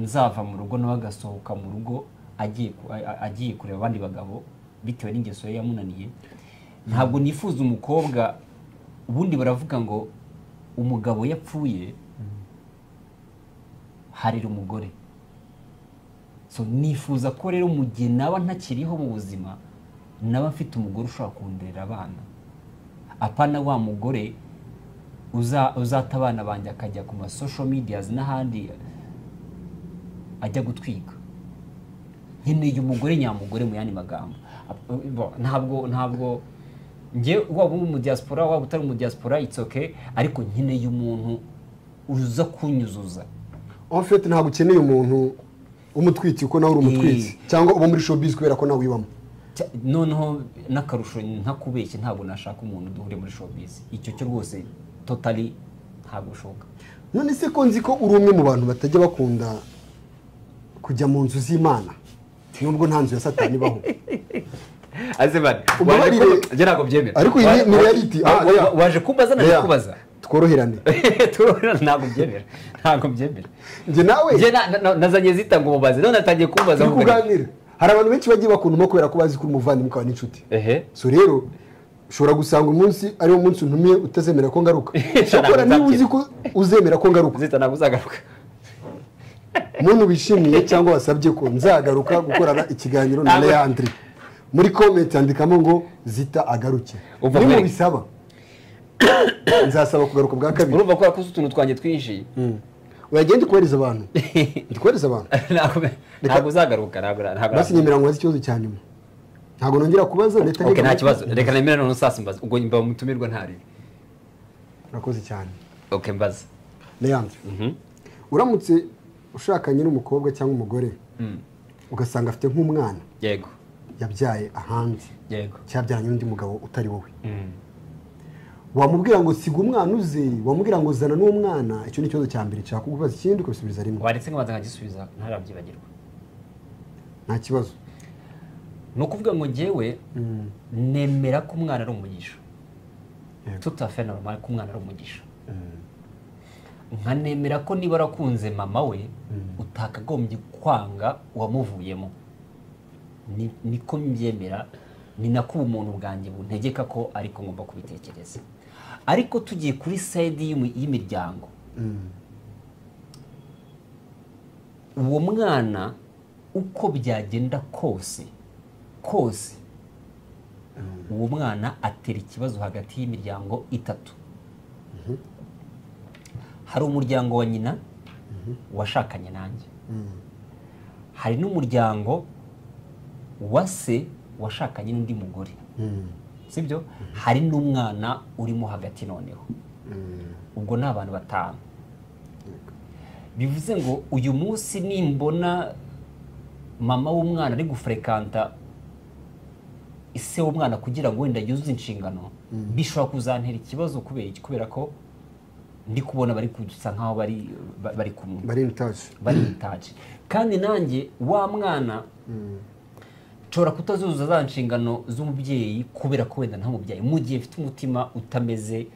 nzava mu rugo nawe agasohoka mu rugo agiye kureba abandi bagabo bitewe n'ingeso ye yamunaniye. Ntabwo nifuza umukobwa, ubundi baravuga ngo umugabo yapfuye harira umugore. So nifuza ko rero mu gihe naba ntakiriho mu buzima naba mfite umugore ushobora kunderera abana, apana wa mugore uzata abana banjye akajya ku ma social medias n'ahandi ajya gutwika. Nkeneye umugore nyamugore mu yandi magambo. Ntabwo nge waba uri mu diaspora waba utari mu diaspora, it's okay, ariko nkeneye umuntu uza kunyuzuza. En fait ntabwo ukeneye umuntu umutwitsi kuko nawe uri umutwitsi, cyangwa uba muri showbiz kubera ko nawe wibamo. Noneho n'akarusho ntakubeshye, ntabwo nashaka umuntu duhure muri showbiz, icyo cyo rwose totally ntabwo ushoboka. None se ko nzi ko uri umwe mu bantu batajya bakunda kujya mu nzu z'Imana, nubwo nta nzu ya Satani ibaho? Njye ntabwo byemera. Ariko iyi ni reality. Waje kumbaza naje kubaza. Tworoherane. Ntabwo byemera. Ntabwo byemera. Njye nawe njye nazanye zita ngo mubaze, none atangiye kumbaza ngo kuganira. Hari abantu benshi bagiye bakundamo kubera ko bazi ko umuvandimwe ukaba n'inshuti. So rero ushobora gusanga umunsi ari wo munsi untumiye utazemera ko ngaruka. Cyakora niba uzi ko uzemera ko ngaruka, zita ntabwo uzagaruka. Muntu wishimiye cyangwa wasabye ko nzagaruka gukorana ikiganiro na Leandre, muri comment andikamo ngo Zita agaruke. Niba bisaba nzasaba kugaruka bwa kabiri. Urumva ko yakoze utuntu twanjye twinshi. Uragenda kohereza abantu. Ndikohereza abantu. Ntabwo uzagaruka, ntabwo. Basi nyemera ngo ikibazo cya nyuma. Ntabwo nongera kubaza leta. Okay, nta kibazo. Reka nemera none sasa mbaza. Ubwo mba mutumirwa ntari. Urakoze cyane. Okay, mbaza. Leandre. Uramutse ushakanye n'umukobwa cyangwa umugore, ugasanga afite nk'umwana. Yego. Yabyaye ahandi. Yego. Cyabyaranye n'undi mugabo utari wowe. Wamubwira ngo siga umwana uze, wamubwira ngo zana n'uwo mwana, icyo ni ikibazo cya mbere nshaka kukubaza, ikindi ukabisubiza rimwe. Waretse nkabanza nkagisubiza ntarabyibagirwa. Nta kibazo. Ni ukuvuga ngo njyewe nemera ko umwana ari umugisha. Tout à fait normal ko umwana ari umugisha. Nkanemera ko niba warakunze mama we utakagombye kwanga uwamuvuyemo. Niko mbyemera, ni nako ubumuntu bwanjye buntegeka ko ariko ngomba kubitekereza. Ariko tugiye kuri side y'imiryango, uwo mwana uko byagenda kose uwo mwana atera ikibazo hagati y'imiryango itatu. Hari umuryango wa nyina washakanye nanjye, hari n'umuryango wa se washakanye n'undi mugore, sibyo? Hari n'umwana urimo hagati. Noneho Ubwo ni abantu 5. Bivuze ngo uyu munsi nimbona mama w'umwana ari gufrekanta ise w'umwana kugira ngo wenda yuzuze inshingano, bishobora kuzantera ikibazo. Kubera iki? Kubera ko ndi kubona bari kusa nkaho bari kumwe, bari in touch, bari in touch. Kandi nanjye wa mwana nshobora kutazuzuza za nshingano z'umubyeyi kubera ko wenda ntamubyaye, mu gihe mfite umutima utameze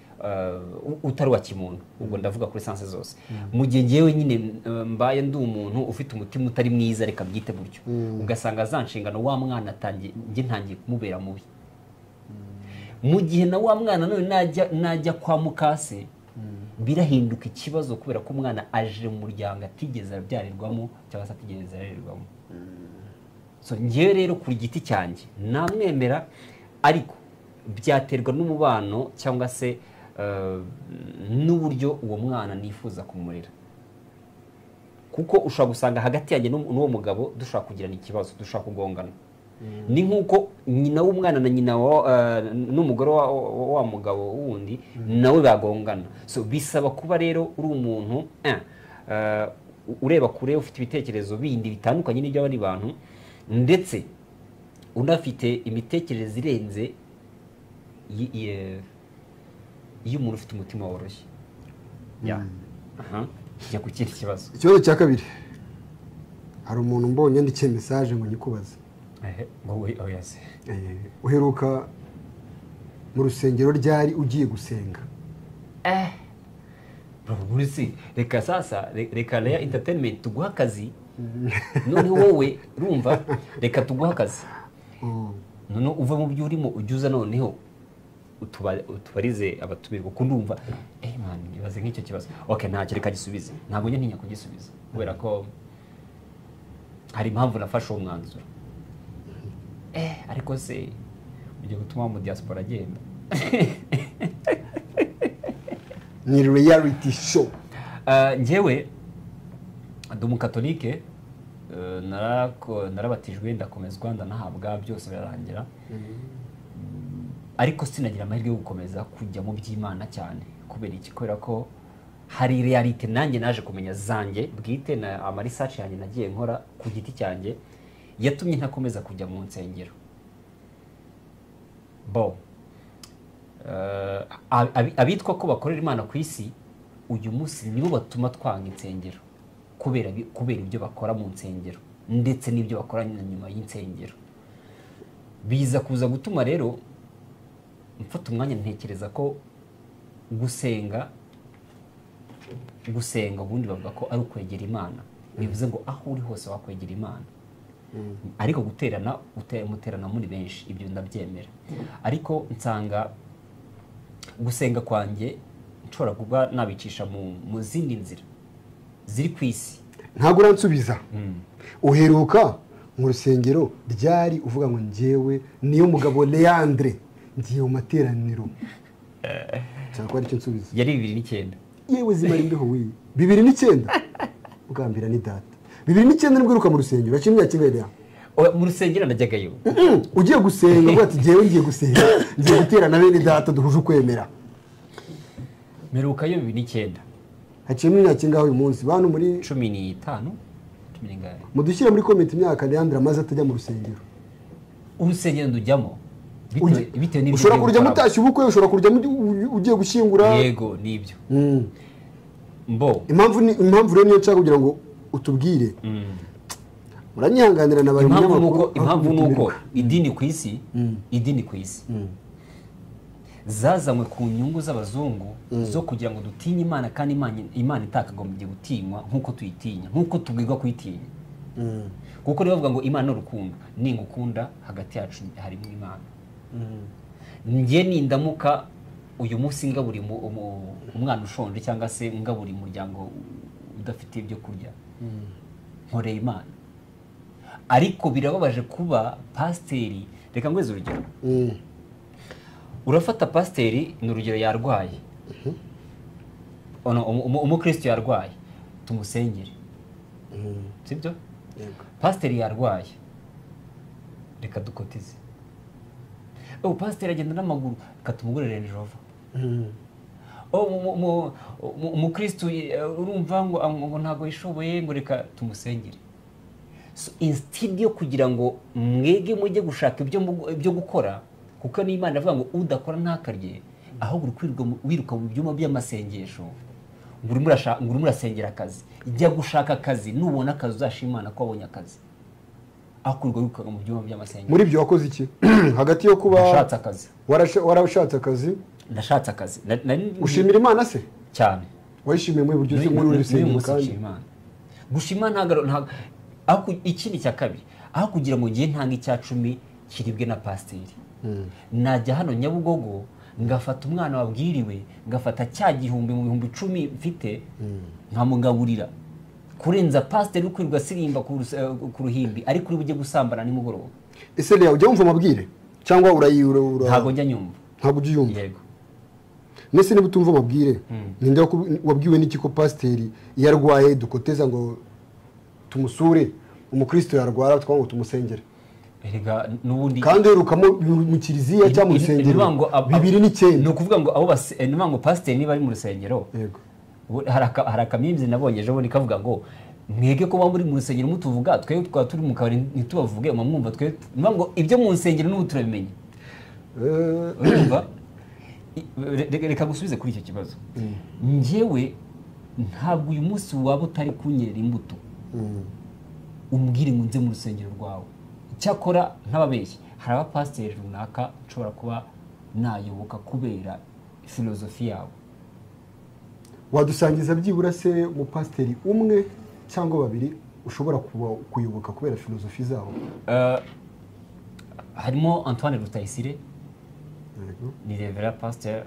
utari wa kimuntu. Ubwo ndavuga kuri sanse zose. Mu gihe ngewe nyine mbaye ndi umuntu ufite umutima utari mwiza, reka byite gutyo, ugasanga za nshingano wa mwana njye ntangiye kumubera mubi. Mu gihe na wa mwana none najya kwa mukase, birahinduka ikibazo kubera ko umwana aje mu muryango atigeze abyarirwamo cyangwa se atigeze arererwamo. So ngewe rero ku giti cyanjye namwemera, ariko byaterwa n'umubano cyangwa se n'uburyo uwo mwana nifuza kumurera. Kuko ushobora gusanga hagati yanjye n'uwo mugabo dushobora kugirana ikibazo, dushobora kugongana. Ni nk'uko nyina w'umwana na nyina n'umugore wa mugabo wundi nawe bagongana. So bisaba kuba rero uri umuntu ureba kure, ufite ibitekerezo bindi bitandukanye n'iby'abandi bantu, ndetse unafite imitekerereze irenze iyo umuntu ufite umutima woroshye. Kijya ku kindi kibazo. Ikibazo cya kabiri, hari umuntu mbonye yandikiye message ngo nyikubaze. Ngo oya se. Uheruka mu rusengero ryari ugiye gusenga? Bro, muri reka sasa, reka Leya Entertainment tuguha akazi. Noneho wowe urumva, reka tuguha akazi, noneho uve mu byo urimo ujye uza, noneho utubarize abatumirwa. Kuko ndumva man, ibaze nk'icyo kibazo. Okay, ntacyo, reka gisubize. Ntabwo njya ntinya kugisubiza kubera ko hari impamvu nafashe uwo mwanzuro. Ariko se ugiye gutuma mu diaspora agenda? Ni reality show. Njyewe ndi umukatolike, narabatijwe, ndakomezwa, ndanahabwa, byose birarangira, ariko sinagira amahirwe yo gukomeza kujya mu by'Imana cyane. Kubera iki? Kubera ko hari réalité nanjye naje kumenya zanjye bwite na ama research yanjye nagiye nkora ku giti cyanjye yatumye ntakomeza kujya mu nsengero. Bo abitwa ko bakorera Imana ku isi uyu munsi nibo batuma twanga insengero, kubera ibyo bakora mu nsengero ndetse n'ibyo bakora na nyuma y'insengero. Biza kuza gutuma rero mfata umwanya ntekereza ko gusenga ubundi bavuga ko ari ukwegera Imana. Bivuze ngo aho uri hose wakwegera Imana, ariko guterana muterana muri benshi, ibyo ndabyemera. Ariko nsanga gusenga kwanjye nshobora kuba nabicisha mu zindi nzira ziri ku isi. Ntabwo uransubiza. Uheruka mu rusengero ryari uvuga ngo njyewe niyo mugabo Leandre ngiye mu materaniro? Cyangwa aricyo nsubiza. Yari 2009. Yewe, zimara imbeho wiyi. 2009 ugambira ni data. 2009 nibwo uheruka mu rusengero? Haciye imyaka ingahe, Leandre? Oya, mu rusengero najyagayo. Ugiye gusenga uvuga ati njyewe ngiye gusenga, ngiye guterana bene data duhuje ukwemera. Mperukayo 2009. Haciyemo imyaka ingahe uyu munsi, bantu muri? 15, cumi n'ingahe. Mudushyire muri comment imyaka Leandre amaze atajya mu rusengero. Urusengero ndujyamo bitewe n'ibyo Ushobora ngiye kurujyamo gukoramo. utashye ubukwe, ushobora kurujyamo ugiye gushyingura. Yego, nibyo. Mbo Impamvu rero niyo nshaka kugira ngo utubwire. Muranyihanganira nabaye Impamvu nuko umunyamakuru impamvu nuko akubita. Idini ku isi zazanywe ku nyungu z'abazungu zo kugira ngo dutinye Imana, kandi Imana itakagombye gutinywa nk'uko tuyitinya, nk'uko tubwirwa kuyitinya. Kuko niba bavuga ngo Imana ni urukundo, ningukunda hagati yacu harimo Imana. Njye nindamuka uyu munsi ngaburi umwana ushonje cyangwa se ngaburi umuryango udafite ibyo kurya, nkoreye Imana. Ariko birababaje kuba pasiteri, reka nguheze urugero. Urafata pasiteri, ni urugero, yarwaye. Oh, no, umukristo yarwaye, tumusengere, sibyo? Yego. Pasiteri yarwaye, reka dukotize. Oh, pasiteri agenda n'amaguru, reka tumugurire Range Rover. Umukristo urumva ngo ntabwo yishoboye, ngo reka tumusengere. So instead yo kugira ngo mwege mujye gushaka ibyo gukora, kuko n'Imana ivuga ngo udakora ntakarye, ahubwo uri wiruka mu byuma by'amasengesho ngo urimo urasengera akazi. Jya gushaka akazi, nubona akazi uzashima Imana ko wabonye akazi, aho kwirirwa wiruka mu byuma by'amasengesho. Muri ibyo wakoze iki? Hagati yo kuba nashatse akazi, warashatse akazi, ndashatse akazi. Ushimira Imana se cyane? Wayishimiye muri buryo se muri rusengero? Kandi gushima ntabwo. Ikindi cya kabiri, aho kugira ngo ngiye ntanga icya 10 kiribwe na pasiteri, najya hano Nyabugogo ngafata umwana wabwiriwe, ngafata cya 1000 mu 10,000 mfite nkamugaburira, kurenza pasiteri ukwirirwa asirimba ku ruhimbi ariko uri bujye gusambana nimugoroba. Ese Lea, ujya wumva amabwire cyangwa urayura? Ntabwo njya nyumva. Ntabwo ujya uyumva? Yego. Nese niba utumva amabwire, ninde wabwiwe n'iki ko pasiteri iyo arwaye dukoteza ngo tumusure, umukristo yarwara twanga ngo tumusengere? Erega nubundi kandi urukamo mu kiliziya cyangwa mu rusengero 2009. Ni ukuvuga ngo abo ni ngo pasiteri niba ari mu rusengero. Yego. Hari akamyimzi nabonye ejo bundi kavuga ngo mwege ko muri mu rusengero mutuvuga, twe twaba turi mu kabari ntitubavuge, mwumva twe ngo ibyo mu nsengero n'ubu turabimenya. Urumva? Reka gusubize kuri icyo kibazo. Njyewe ntabwo uyu munsi waba utari kunyerera imbuto umbwire ngo nze mu rusengero rwawe. Icyakora ntababeshye, hari abapasiteri runaka nshobora kuba nayoboka kubera filozofi yabo. Wadusangiza byibura se umupasiteri umwe cyangwa babiri ushobora kuyoboka kubera filozofi zabo? Harimo Antoine Rutayisire, ni Reverend Pastor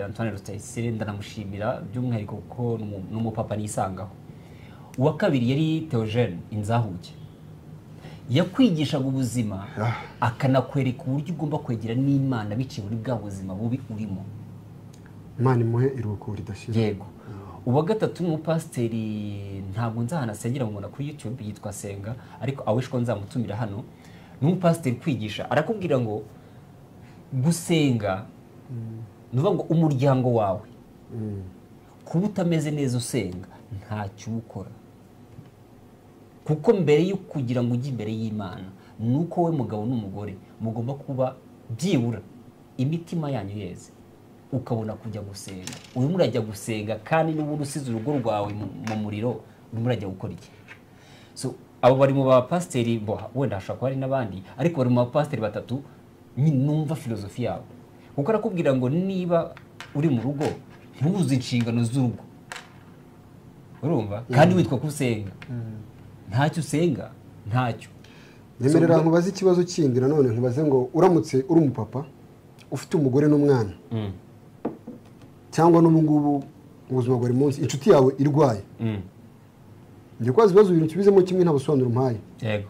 Antoine Rutayisire, ndanamushimira by'umwihariko kuko n'umupapa nisangaho. Uwa kabiri yari Theogene Inzahuke, yakwigishaga ubuzima akanakwereka uburyo ugomba kwegera n'Imana biciye muri bwa buzima bubi urimo. Imana imuhe iruhuko ridashira. Yego. Uwa gatatu ni umupasiteri, ntabwo nzahana asengera mubona kuri YouTube, yitwa Senga, ariko awishwa nzamutumira hano. Ni umupasiteri kwigisha, arakubwira ngo gusenga ni ngo umuryango wawe kuba utameze neza usenga ntacyo ukora, kuko mbere yo kugira ngo ujye imbere y'Imana nuko we mugabo n'umugore mugomba kuba byibura imitima yanyu yeze, ukabona kujya gusenga. Urimo urajya gusenga kandi n'ubundi usize urugo rwawe mu muriro, urimo urajya gukora iki? So abo bari mu bapasiteri, wenda hashobora kuba hari n'abandi, ariko bari mu bapasiteri batatu numva filozofi yabo. Kuko arakubwira ngo niba uri mu rugo ntubuze inshingano z'urugo, urumva, kandi witwa ko usenga, ntacyo usenga, ntacyo. Nyemerera nkubaze ikibazo kindi nanone, nkubaze ngo uramutse uri umupapa ufite umugore n'umwana, cyangwa n'ubu ngubu ubuzima bwa buri munsi inshuti yawe irwaye, njye kwaza ibibazo ibintu kibizemo kimwe nta busobanuro mpaye. Yego.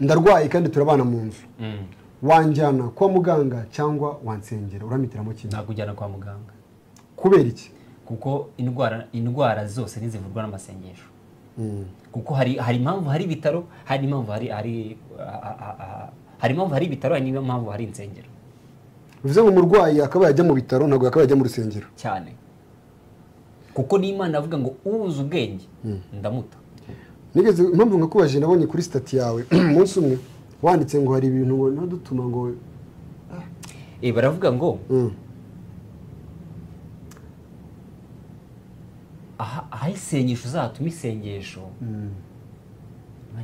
Ndarwaye kandi turabana mu nzu, wanjyana kwa muganga cyangwa wansengera, uramitiramo kimwe? Nakujyana kwa muganga. Kubera iki? Kuko indwara zose ntizivurwa n'amasengesho. Kuko hari impamvu hari ibitaro, hari impamvu hari impamvu hari ibitaro, hari n'impamvu hari insengero. Bivuze ngo umurwayi akaba yajya mu bitaro ntabwo akaba yajya mu rusengero. Cyane. Kuko n'Imana avuga ngo ubuze ubwenge ndamuta. Nigeze impamvu nkakubaje, nabonye kuri stati yawe umunsi umwe wanditse ngo hari ibintu ngo ntadutuma ngo baravuga ngo aha isengesho uzatuma isengesho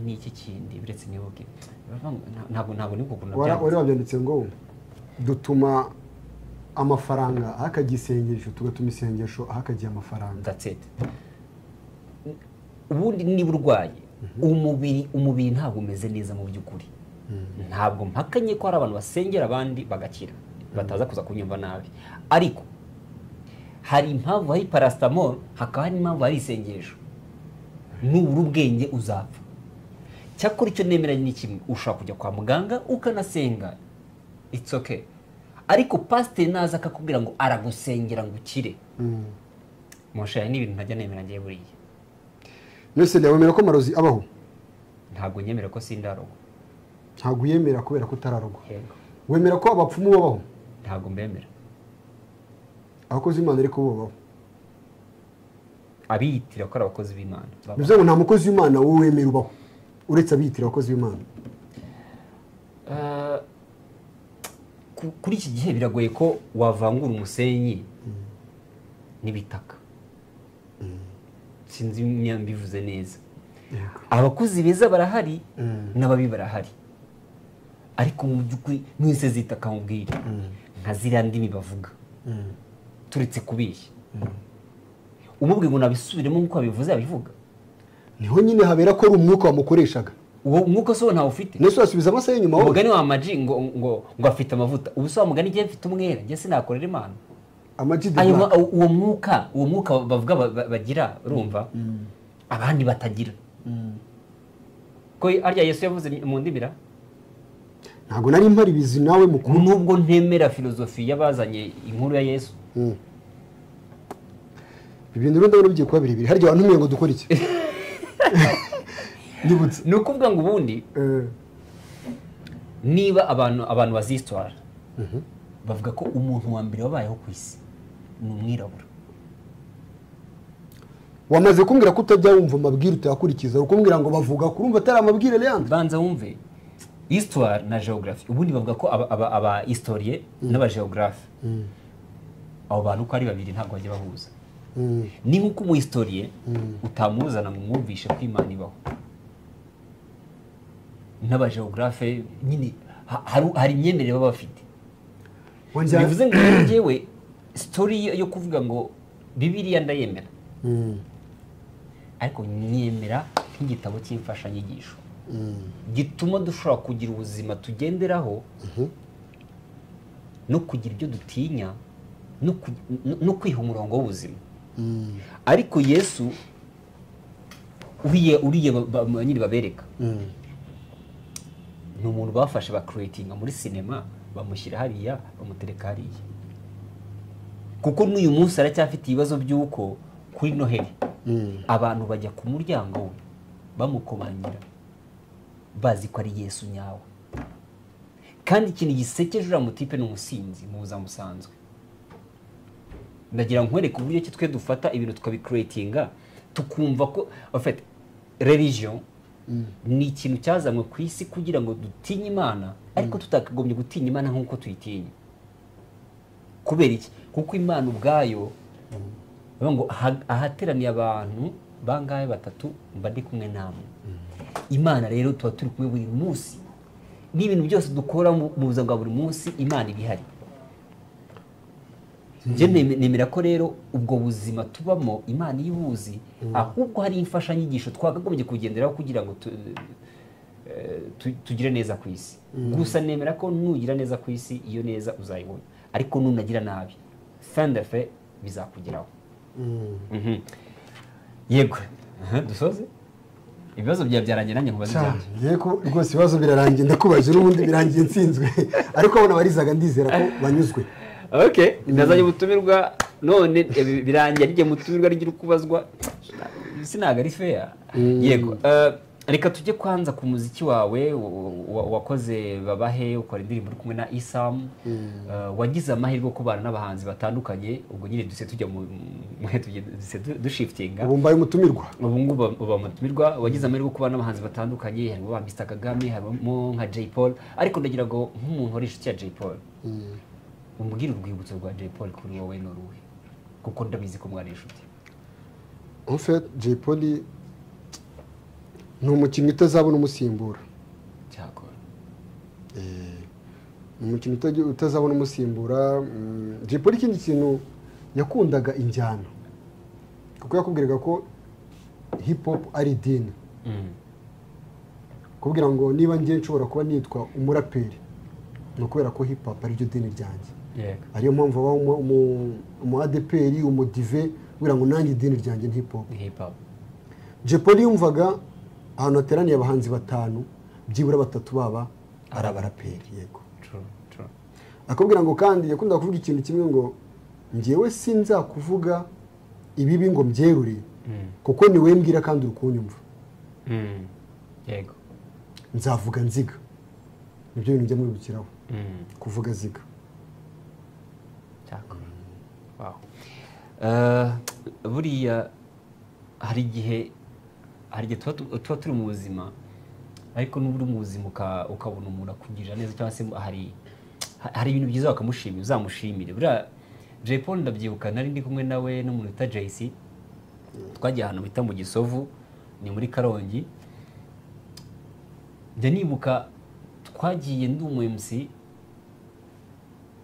ni iki kindi biretse nibuke ntabwo nibwo ukuntu wari wabyanditse ngo dutuma amafaranga ahakagiye isengesho, tugatuma isengesho ahakagiye amafaranga. That's it. Ubundi niba urwaye umubiri ntabwo umeze neza mu by'ukuri, ntabwo mpakanye ko hari abantu basengera abandi bagakira bataza kuza kunyumva nabi, ariko hari impamvu hari paracetamol, hakaba hari impamvu hari isengesho. Nubura ubwenge uzapfa. Cyakora icyo nemeranye ni kimwe, ushobora kujya kwa muganga ukanasenga, it's okay, ariko pasiteri naza akakubwira ngo aragusengera ngo ukire, mushaya ni ibintu ntajya nemera ngiye buriya. Nese wemera ko amarozi abaho? Ntabwo nyemera ko sindarogwa. Ntabwo uyemera kubera ko utararogwa? Yego. Wemera ko abapfumu babaho? Ntabwo mbemera. Abakozi b'Imana ariko bo babaho. Abiyitira ko ari abakozi b'Imana. Bivuze ngo nta mukozi w'Imana wowe wemera ubaho uretse abiyitira abakozi b'Imana. Kuri iki gihe biragoye ko wavangura umusenyi n'ibitaka. Sinzi mbivuze neza. Abakozi beza barahari n'ababi barahari, ariko mu by'ukuri mwese zitaka mubwire nka ziriya ndimi bavuga turetse kubeshya. Umubwiye ngo nabisubiremo nk'uko abivuze abivuga. Niho nyine habera ko ari umwuka wamukoreshaga. Uwo mwuka so ntawe ufite. Nese wasubiza amasaha y'inyuma wowe. Umugani wa Amaji ngo ngo ngo afite amavuta. Ubu se wa mugani ngiye mfite umwera, ngiye sinakorera Imana. Amaji de Black. Uwo mwuka bavuga bagira urumva abandi batagira. Ko arya Yesu yavuze mu ndimira? Ntago nari mpari bizi nawe mukuru. Nubwo ntemera filozofi yabazanye inkuru ya Yesu. Ibintu rero ndabona bigiye kuba birebire. Harya wantumiye ngo dukore iki? Nibutse. Ni ukuvuga ngo ubundi niba abantu bazi histoire bavuga ko umuntu wa mbere wabayeho ku isi ni umwirabura. Wamaze kumbwira ko utajya wumva amabwire utayakurikiza, ukumbwira ngo bavuga kurumva atari amabwire Leandre. Banza wumve histoire na geography. Ubundi bavuga ko aba historien n'aba geographe abo bantu uko ari babiri ntabwo bajya bahuza. Ni nkuko umu historien utamuzana ngo umwumvishe ko Imana ibaho, n'aba geographe nyine hari imyemerere baba bafite. Bivuze ngo njyewe story yo kuvuga ngo Bibiliya ndayemera, ariko nyemera nk'igitabo cy'imfashanyigisho gituma dushobora kugira ubuzima tugenderaho no kugira ibyo dutinya no kwiha umurongo w'ubuzima. Ariko Yesu uriye nyine babereka ni umuntu bafashe ba creatinga muri sinema bamushyira hariya bamutereka hariya, kuko n'uyu munsi aracyafite ibibazo by'uko kuri Noheli abantu bajya ku muryango we bamukomangira bazi ko ari Yesu nyawe. Kandi ikintu gisekeje uriya mutipe ni umusinzi mu buzima busanzwe. Ndagira nkwereke uburyo ki twe dufata ibintu tukabicreatinga tukumva ko en fait religion ni ikintu cyazanywe ku isi kugira ngo dutinye Imana, ariko tutakagombye gutinya Imana nk'uko tuyitinya. Kubera iki? Kuko Imana ubwayo bavuga ngo ahateraniye abantu bangahe batatu mba ndi kumwe namwe. Imana rero tuba turi kumwe buri munsi, n'ibintu byose dukora mu buzima bwa buri munsi Imana ibihari. Njye nemera ko rero ubwo buzima tubamo Imana ibuzi, ahubwo hari imfashanyigisho twakagombye kugenderaho kugira ngo tugire neza ku isi. Gusa nemera ko nugira neza ku isi iyo neza uzayibona, ariko nunagira nabi fin de fait bizakugeraho. Yego, dusoze ibibazo bya byarangiye nanjye nkubaze ibyanjye. Yego rwose ibibazo birarangiye ndakubaje n'ubundi birangiye nsinzwe, ariko abona barizaga ndizera ko banyuzwe. Okay, nazanye ubutumirwa none birangiye ari mutumirwa rigira ukubazwa, sinaga ari fair. Yego, reka tujye kwanza ku muziki wawe wakoze babahe, ukora indirimbo uri kumwe na Isam, wagize amahirwe kubana n'abahanzi batandukanye, ubwo nyine duse tujya mu duse dushiftinga. Ubu mbaye umutumirwa. Ubu ngubu uba umutumirwa, wagize amahirwe kubana n'abahanzi batandukanye, harimo ba Mr Kagame, harimo nka Jay Paul, ariko ndagira ngo nk'umuntu wari inshuti ya Jay Paul umbwire urwibutso rwa Jay Paul kuri wowe n'uruhe, kuko ndabizi ko mwari inshuti. En fait Jay Paul ni umukinnyi utazabona umusimbura. Cyakora ni umukinnyi utazabona umusimbura. Jay Paul ikindi kintu yakundaga injyana, kuko yakubwiraga ko hip hop ari idini. Kubwira ngo niba ngiye nshobora kuba nitwa umuraperi ni ukubera ko hip hop ari ryo dini ryanjye. Ariyo mpamvu abaho umu ADPR, umudive, kugira ngo nanjye idini ryanjye ni hip hop. Jay Paul yumvaga ahantu hateraniye abahanzi batanu byibura batatu baba ari abaraperi. Yego, akubwira ngo kandi yakundaga kuvuga ikintu kimwe ngo njyewe sinzakuvuga ibibi ngo mbyerure kuko ni we mbwira kandi uri kunyumva. Yego, nzavuga nziga. Nibyo bintu njya mwibukiraho, kuvuga ziga. Wow. Buriya hari igihe tuba turi mu buzima, ariko n'ubu uri mu buzima ukabona umuntu akugirira neza, cyangwa se hari ibintu byiza bakamushimira, uzamushimire. Buriya Jay Polly ndabyibuka nari ndi kumwe nawe n'umuntu wita JC, twagiye ahantu bita mu Gisovu, ni muri Karongi. Njya nibuka twagiye ndi umu MC,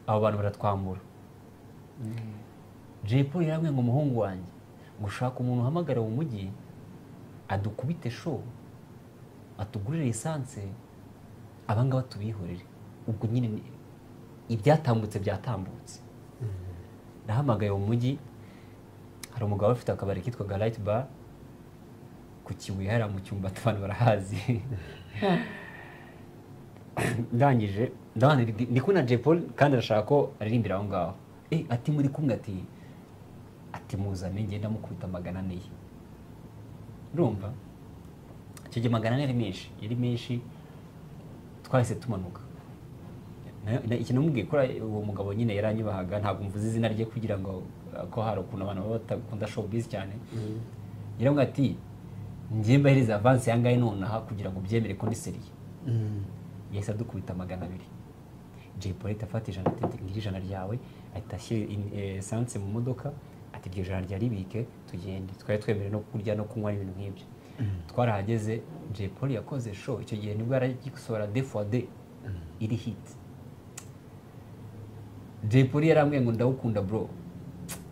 abo bantu baratwambura. Jay Polly yarambwiye ngo umuhungu wanjye ngo ushaka umuntu uhamagara mu mujyi adukubite show, atugurire esanse, abangaba tubihorere. Ubwo nyine ibyatambutse byatambutse. Nahamagaye mu mujyi, hari umugabo ufite akabari kitwaga Light Bar ku Kibuye, hariya mu cyumba abantu barahazi. Ndangije ndabana ndi kumwe na Jay Polly kandi arashaka ko aririmbira aho ngaho. Ati muri kumwe, ati muzane ngenda mukubita 400 ye. Urumva icyo gihe 400 yari menshi, yari menshi. Twahise tumanuka. Ikintu namubwiye ko uwo mugabo nyine yaranyubahaga, ntabwo mvuze izina rye kugira ngo ko hari ukuntu abantu baba batakunda showbiz cyane. Yarambwiye ati ngiye mbahereza avance yangahe nonaha kugira ngo byemere ko ndi seriye. Yahise adukubita 200. Jay Polly afata 100 ati ngira 100 ryawe, ahita ashyira essence mu modoka, ati iryo 100 rya ribike tugende. Twari twemerewe no kurya no kunywa ibintu nk'ibyo. Twarahageze, Jay Polly yakoze show icyo gihe nibwo yaragisohora D4D iri hit. Jay Polly yarambwiye ngo ndawukunda bro,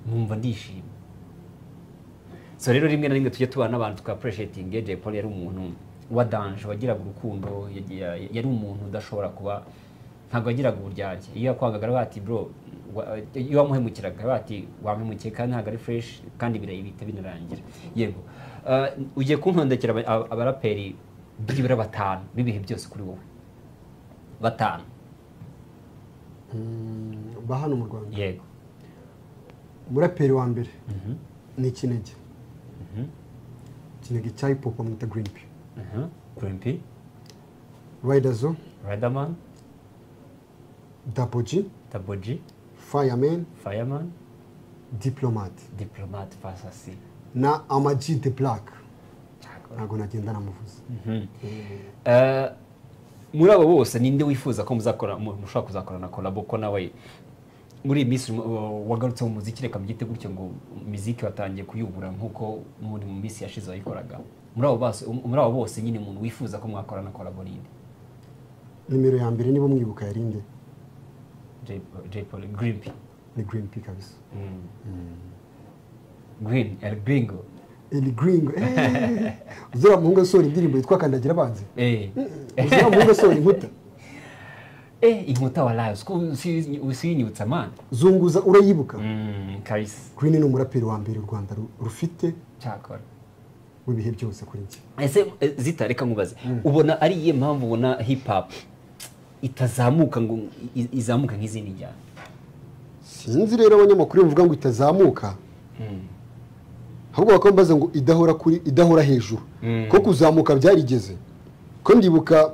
numva ndishimye. So rero rimwe na rimwe tujye tubana n'abantu tuka appreciating. Jay Polly yari umuntu wa danger, wagiraga urukundo, yari umuntu udashobora kuba, ntabwo yagiraga uburyarya. Iyo yakwangaga bati bro, iyo wamuhemukiraga bati wamuhemukiye kandi ntabwo ari fresh, kandi birayibita binarangira. Yego, ugiye kuntondekera abaraperi byibura 5 b'ibihe byose kuri wowe. 5 ba hano mu Rwanda. Yego. Umuraperi wa mbere ni Kinege. Kinege cya hip hop bamwita Green P. Green P. Riderzo, Riderman, Double G, Double G, Fireman, Fireman, Diplomat, Diplomat Fasasi na Ama G The Black. Ntabwo nagenda namuvuze. Muri abo bose ninde wifuza ko muzakora, mushobora kuzakorana collab, ko nawe muri iyi minsi wagarutse mu muziki, reka mbyite gutyo, ngo muziki watangiye kuyubura nkuko muri mu minsi yashize wayikoraga. Muri abo bose nyine umuntu wifuza ko mwakorana collab ninde? Nimero ya mbere nibo mwibuka yarinde Jay Polly, Green P. Ni Green P kabisa. Green, El Gringo. El Gringo. Uzura muhungu asohora indirimbo yitwa Kandagira Abanzi. Uzura muhungu asohora inkuta. Inkuta walayo, usinyutsa man. Zunguza urayibuka. Kabisa. Green ni umuraperi wa mbere u Rwanda rufite. Cyakora. W'ibihe byose kuri njye. Ese Zita reka nkubaze. Ubona ari iye mpamvu ubona hip hop itazamuka ngo izamuka nk'izindi njyana? Sinzi rero abanyamakuru bavuga ngo itazamuka. Ahubwo bakambaza ngo idahora kuri, idahora hejuru. Ko kuzamuka byarigeze. Ko ndibuka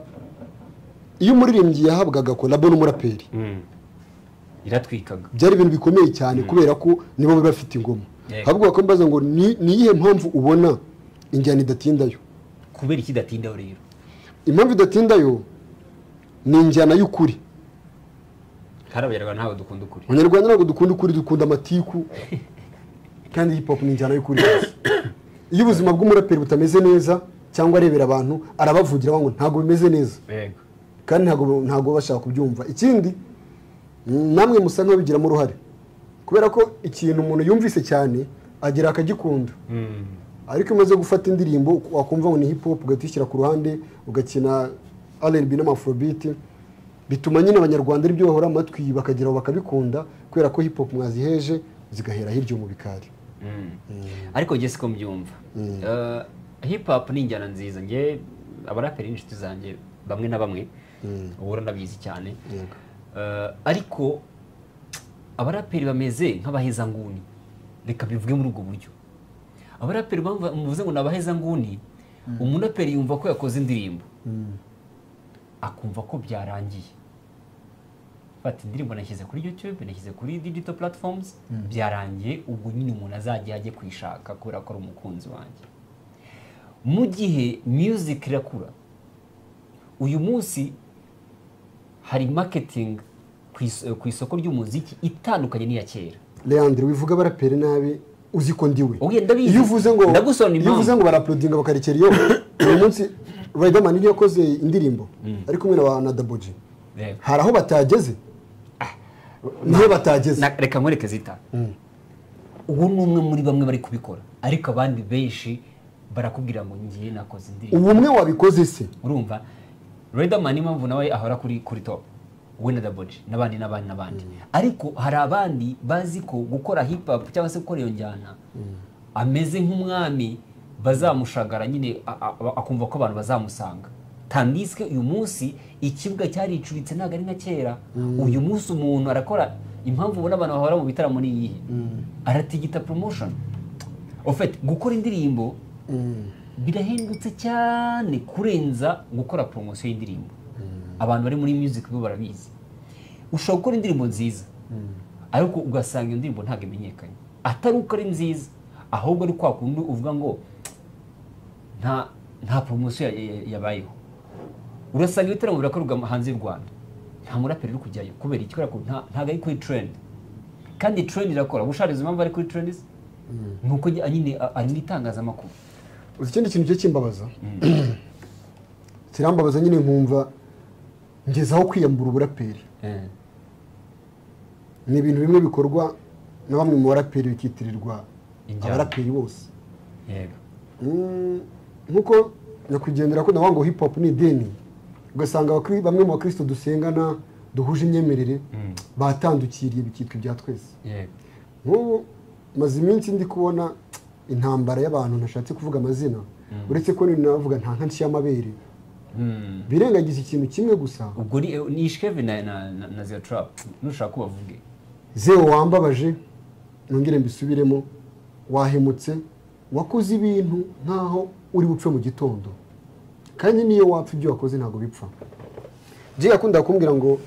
iyo umuririmbyi yahabwaga collab n'umuraperi. Iratwikaga. Byari ibintu bikomeye cyane kubera ko nibo bari bafite ingoma. Ahubwo bakambaza ngo ni iyihe mpamvu ubona injyana idatindayo? Kubera iki idatindayo rero? Impamvu idatindayo ni injyana y'ukuri. Hari Abanyarwanda ntabwo dukunda ukuri. Abanyarwanda ntabwo dukunda ukuri, dukunda amatiku. Kandi hip hop ni injyana y'ukuri. Iyo ubuzima bw'umuraperi butameze neza cyangwa arebera abantu arabavugira ngo ntabwo bimeze neza. Yego. Kandi ntabwo bashaka kubyumva. Ikindi namwe musa nk'abigiramo uruhare. Kubera ko ikintu umuntu yumvise cyane agira akagikunda. Ariko umaze gufata indirimbo wakumva ngo ni hip hop ugatishyira ku ruhande ugakina R&B n'amafrobeat, bituma nyine Abanyarwanda aribyo bahora amatwi bakageraho bakabikunda kubera ko hip hop mwaziheje zigahera hiryo mu bikari. Ariko nge siko mbyumva. Hip hop ni injyana nziza, nge abaraperi n'inshuti zanjye bamwe na bamwe ubura ndabizi cyane. Ariko abaraperi bameze nk'abaheza nguni, reka bivuge muri ubwo buryo. Abaraperi bamuvuze ngo nabaheza nguni, umuraperi yumva ko yakoze indirimbo akumva ko byarangiye. Fata indirimbo nashyize kuri YouTube, nashyize kuri digital platforms, byarangiye, ubwo nyine umuntu azajya ajye kuyishaka kubera ko ari umukunzi wanjye. Mu gihe music irakura, uyu munsi hari marketing ku isoko ry'umuziki itandukanye n'iya kera. Leandre, wivuga abaraperi nabi, uzi ko ndiwe. Oya, ndabizi. Iyo uvuze ngo Ndagusobanurira iyo uvuze impamvu. ngo barauploadinga bakarekera, iyo uyu munsi Riderman niyo yakoze indirimbo ari kumwe na Double G, Yego. hari aho batageze, niho batageze. Reka nkwereke zita, uwo ni umwe muri bamwe bari kubikora, ariko abandi benshi barakubwira ngo ngiye nakoze indirimbo. Ubu umwe wabikoze se? Urumva Riderman, impamvu nawe ahora kuri top, we na Double G n'abandi n'abandi n'abandi, ariko hari abandi bazi ko gukora hip hop cyangwa se gukora iyo njyana ameze nk'umwami, bazamushagara nyine, akumva ko abantu bazamusanga, tandis que uyu munsi ikibuga cyaricuritse, ntabwo ari nka kera. Uyu munsi umuntu arakora, impamvu ubona abantu bahora mu bitaramo ni iyihe? Aratigita promotion. En fait, gukora indirimbo birahendutse cyane kurenza gukora poromosiyo y'indirimbo. Abantu bari muri music bo barabizi. Ushobora gukora indirimbo nziza, ariko ugasanga iyo ndirimbo ntabwo imenyekanye, atari uko ari nziza, ahubwo ari kwa kundi uvuga ngo nta poromosiyo yabayeho. Urasanga ibitaramo birakorwa hanze y'u Rwanda, nta muraperi uri kujyayo. Kubera iki? Kubera ko ntabwo ari kuri trend, kandi trend irakora. Bushariza, impamvu ari kuri trend ni uko nyine ari mu itangazamakuru. Uzi ikindi kintu cyo kimbabaza, kirambabaza nyine, nkumva ngeze aho kwiyambura uburaperi. Ni ibintu bimwe bikorwa na bamwe mu baraperi bikitirirwa Injyana. abaraperi bose. Yego. Nkuko nyakwigendera ko nawe ngo hip hop ni idini, ugasanga bamwe mu bakristo dusengana duhuje imyemerere batandukiriye, bikitwa ibya twese. Nk'ubu maze iminsi ndi kubona intambara y'abantu ntashatse kuvuga amazina, uretse ko navuga nta nka y'amabere, birengagiza ikintu kimwe gusa. Ubwo ni Ishkeve na Zeo Trap, nushaka ko bavuge. Zeo, wambabaje, nongere mbisubiremo, wahemutse, wakoze ibintu nkaho uri bupfe mu gitondo, kandi niyo wapfa ibyo wakoze ntabwo bipfa. Jay yakunda kumbwira ngo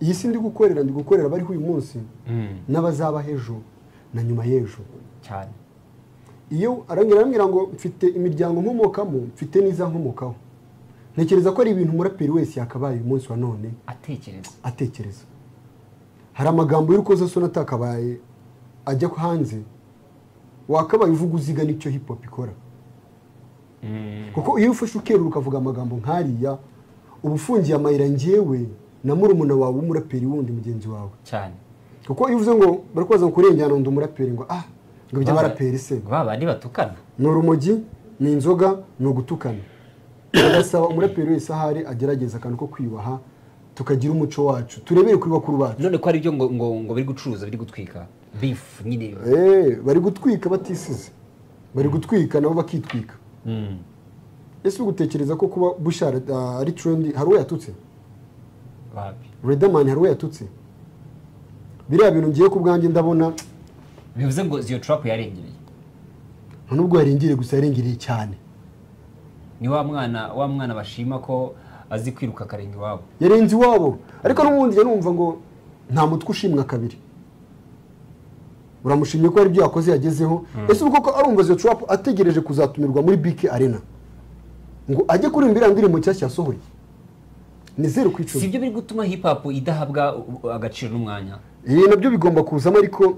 iyi si ndi gukorera, ndi gukorera abariho uyu munsi n'abazaba ejo na nyuma y'ejo. Cyane. Iyo arongera arambwira ngo mfite imiryango nkomokamo, mfite n'iza nkomokaho. Ntekereza ko ari ibintu umuraperi wese yakabaye uyu munsi wa none atekereza. Atekereza. Hari amagambo y'urukozasoni atakabaye ajya hanze, wakabaye uvuga uziga n'icyo hip hop ikora, kuko iyo ufashe ukerura ukavuga amagambo nk'ariya, uba ufungiye amayira njyewe na murumuna wawe w'umuraperi wundi mugenzi wawe. Cyane. Kuko iyo uvuze ngo barakubaza ngo kurengera ndi umuraperi, ngo ah, ngo iby'abaraperi se? Ba bandi batukana. Ni urumogi, ni inzoga, ni ugutukana. Bagasaba umuraperi wese ahari agerageza akantu ko kwiyubaha, tukagira umuco wacu, turebere kuri bakuru bacu. None ko ari byo ngo biri gucuruza, biri gutwika beef nyine? Bari gutwika batisize, bari gutwika nabo bakitwika. Ese ugutekereza ko kuba Bushara ari trend, hari uwo yatutse? Babi. Riderman hari uwo yatutse? Biriya bintu ngiye ku bwanjye ndabona Bivuze ngo Zeo Trap yarengereye. Nta nubwo yarengereye gusa, yarengereye cyane. Ni wa mwana bashima ko azi kwiruka akarenga iwabo. Yarenze iwabo, ariko n'ubundi njya numva ngo nta mutwe ushimwa kabiri. Uramushimye ko hari ibyo yakoze yagezeho. Ese ubu koko arumva Zeo Trap ategereje kuzatumirwa muri BK Arena ngo ajye kuririmba iriya ndirimbo nshyashya yasohoye? Ni 0%. Si ibyo biri gutuma hip hop idahabwa agaciro n'umwanya? Ibi nabyo bigomba kuzamo, ariko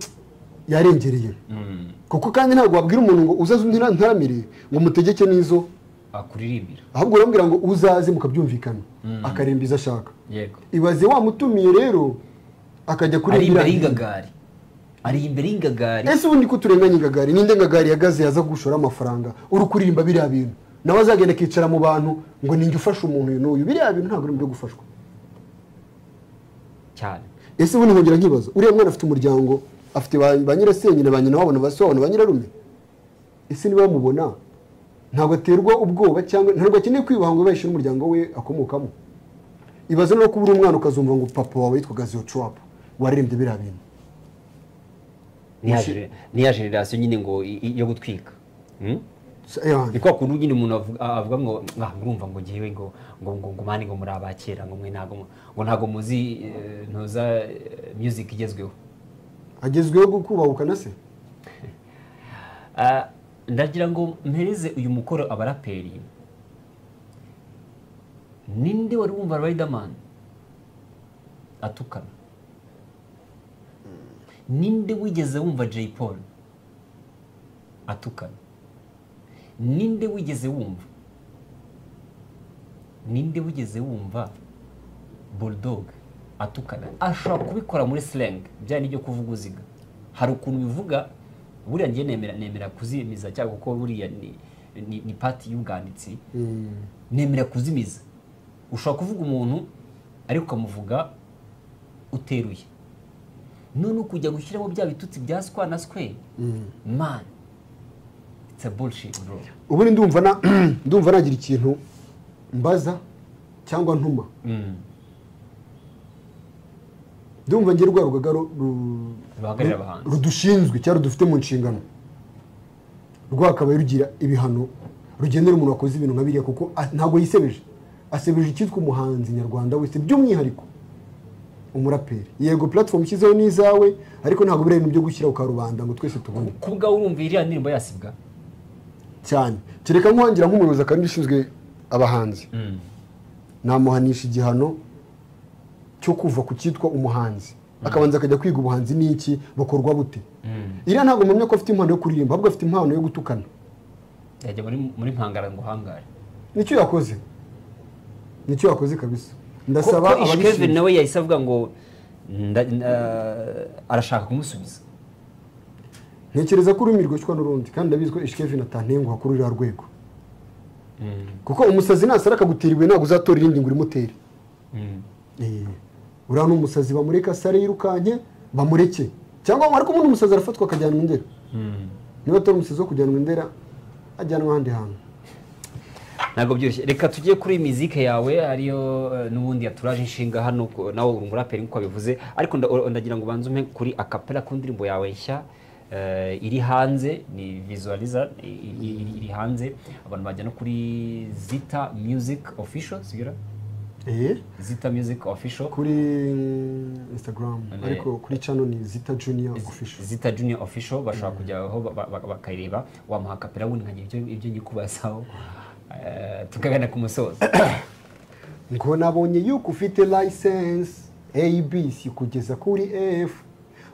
yarengereye, kuko kandi ntabwo wabwira umuntu ngo uzaze undi ntaramire ngo mutegeke n'izo akuririmbira. Ahubwo uramubwira ngo uzaze mukabyumvikana, akaririmba izo ashaka. Ibaze wamutumiye rero akajya Ari kuririmba imbere y'ingagari, ari imbere y'ingagari. Ese ubundi ko turenganya ingagari, ninde ngagari yagaze yaza gushora amafaranga uri kuririmba biriya bintu? Nawe azagenda akicara mu bantu ngo ninjye ufasha umuntu uyu n'uyu. Biriya bintu ntabwo ari mu byo gufashwa. Cyane. Ese ubundi nkongera nkibaza, uriya mwana afite umuryango, afite ba nyirasenge na ba nyina wabo na ba se wabo na ba nyirarume. Ese niba bamubona ntabwo aterwa ubwoba, cyangwa ntabwo akeneye kwiyubaha ngo yubahishye n'umuryango we akomokamo? Ibaze no kuba uri umwana ukazumva ngo papa wawe yitwaga Zeo Trap waririmbye biriya bintu. Ni ya generation nyine ngo yo gutwika. Ni kwa kuntu nyine umuntu avuga ngo murumva ngo ngiwe ngo ngo ngo ngo mani ngo muri abakera ngo mwe ntago ngo ntago muzi ntuza music igezweho. Agezweho gukubahukana se? Ndagira ngo mpereze uyu mukoro abaraperi. Ninde wari wumva Riderman atukana? Ninde wigeze wumva Jay Paul atukana? Ninde wigeze wumva? Ninde wigeze wumva Bulldog atukana? Ashobora kubikora muri slang, bya nibyo kuvuga uziga. Hari ukuntu bivuga buriya ngiye nemera kuzimiza cyangwa kuko buriya ni party y'ubwanditsi. Nemera kuzimiza. Ushobora kuvuga umuntu ariko ukamuvuga uteruye. None kujya gushyiramo bya bitutsi bya skwa na square. Man, it's a bullshit bro. Ubundi ndumva nagira ikintu mbaza cyangwa ntuma. Ndumva ngira rwa rugaga rudushinzwe cyangwa dufite mu nshingano rwakabaye rugira ibihano rugenera umuntu wakoze ibintu nka biriya, kuko ntago yisebeje, asebeje icyitwa umuhanzi nyarwanda wese by'umwihariko umuraperi. Yego platform ushyizeho ni izawe, ariko ntabwo biriya ibintu byo gushyira ku karubanda ngo twese tubone. Kubwa urumva iriya ndirimbo yasibwa cyane, kereka nkuhangira nk'umuyobozi kandi ushinzwe abahanzi, namuhanisha igihano cyo kuva ku cyitwa umuhanzi, akabanza akajya kwiga ubuhanzi n'iki bukorwa bute. Iriya ntabwo mpamya ko afite impano yo kuririmba, ahubwo afite impano yo gutukana. Yajya muri mpangara ngo hangare. Nicyo yakoze, nicyo yakoze kabisa. Ndasaba ababishinzwe. Kevin nawe yahise avuga ngo arashaka kumusubiza. Ntekereza ko ururimi rwicwa n'urundi, kandi ndabizi ko Kevin atantenguha kuri ruriya rwego. Kuko umusazi nasara akagutera ibuye ntabwo uzatora irindi ngo urimutere. Uriya ni umusazi, bamureka sare yirukanke, bamureke. Cyangwa ariko umuntu umusazi arafatwa akajyanwa indera. Niba atari umusazi wo kujyanwa indera, ajyanwa ahandi hantu. Ntabwo byoroshye. Reka tujye kuri muzike yawe ariyo n'ubundi yaturaje inshinga hano, nawe uri umuraperi nk'uko bivuze, ariko ndagira ngo ubanze umpe kuri acapella ku ndirimbo yawe nshya iri hanze, ni visualizer iri hanze, abantu bajya no kuri Zita Music Official, sibyo? Zita Music Official kuri Instagram, ariko kuri channel ni Zita Junior Official. Zita Junior Official bashobora kujya aho bakayireba. Wamuha acapella wundi nkagira ibyo ngikubazaho tukagana ku musozo. Ngo nabonye yuko ufite license ABC kugeza kuri F,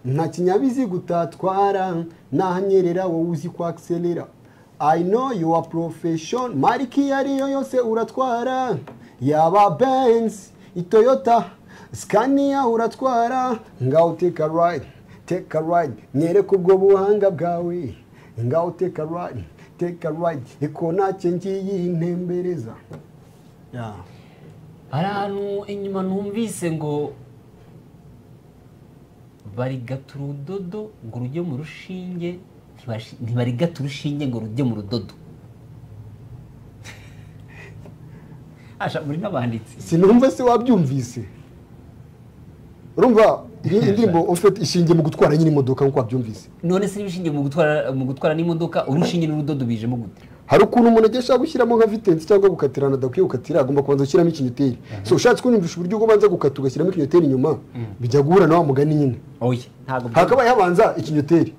nta kinyabiziga utatwara, nahanyerera wowe uzi ko accelera. I know your profession, mariki ariyo yose uratwara, yaba Benz, Toyota, Scania uratwara. Ngaho take a ride, take a ride, nyereka ubwo buhanga bwawe. Ngaho take a ride, take a ride, iko nacye ngiye intembereza. Hari ahantu inyuma numvise ngo barigata urudodo ngo rujye mu rushinge, ntibarigata urushinge ngo rujye mu rudodo. Asha muri n'abanditsi. Sinumva se wabyumvise. Urumva iyi ndirimbo ufite ishinge mu gutwara nyine imodoka nkuko wabyumvise. None se ibishinge mu gutwara n'imodoka, urushinge n'urudodo bijemo gute? Hari ukuntu umuntu agiye ashaka gushyiramo nka vitesse cyangwa gukatirana adakwiye gukatira, agomba kubanza gushyiramo ikinyoteri. So ushatse kunyumvisha uburyo ubanza gukata ugashyiramo ikinyoteri inyuma, bijya guhura na wa mugani nyine. Oya, ntago hakabaye habanza ikinyoteri.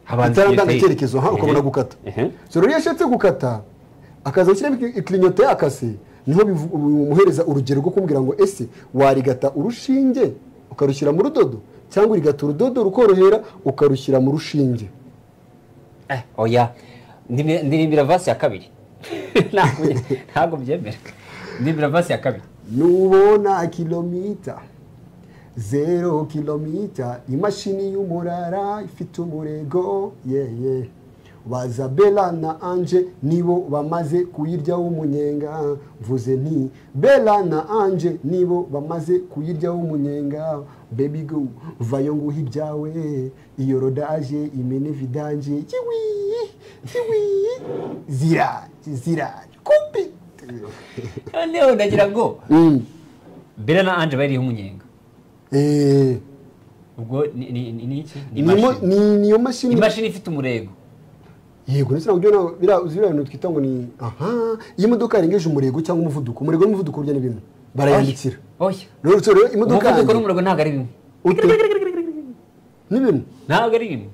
Habanza icyerekezo, ukabona gukata. So rero iyo ashatse gukata akaza gushyiramo ikinyoteri akase, niho bimuhereza urugero rwo kumbwira ngo ese warigata urushinge ukarushyira mu rudodo cyangwa urigata urudodo rukorohera ukarushyira mu rushinge. Oya, ndirimbira verse ya kabiri. Ntabwo byemera. Ndirimbira verse ya kabiri. Nubona kilomita 0 kilomita, imashini y'umurara ifite umurego, yeah. Baza Bella na Ange nibo bamaze kuyirya umunyenga. Mvuze nti Bella na Ange nibo bamaze kuyirya umunyenga. Baby go vayo nguha ibyawe, iyo rodaje imene vidanje, kiwi kiwi zira zira kupi. Noneho ndagira ngo Bella na Ange bariho umunyenga. Ubwo ni iki? Ni iyo mashini, imashini ifite umurego. Yego, ndetse nabwo biriya bintu twita ngo ni aha, iyo imodoka yarengeje umurego cyangwa umuvuduko, umurego n'umuvuduko burya ni bimwe, barayandikira. Oya. Rero imodoka umuvuduko n'umurego ntabwo ari bimwe. Ni bimwe. Ntabwo ari bimwe.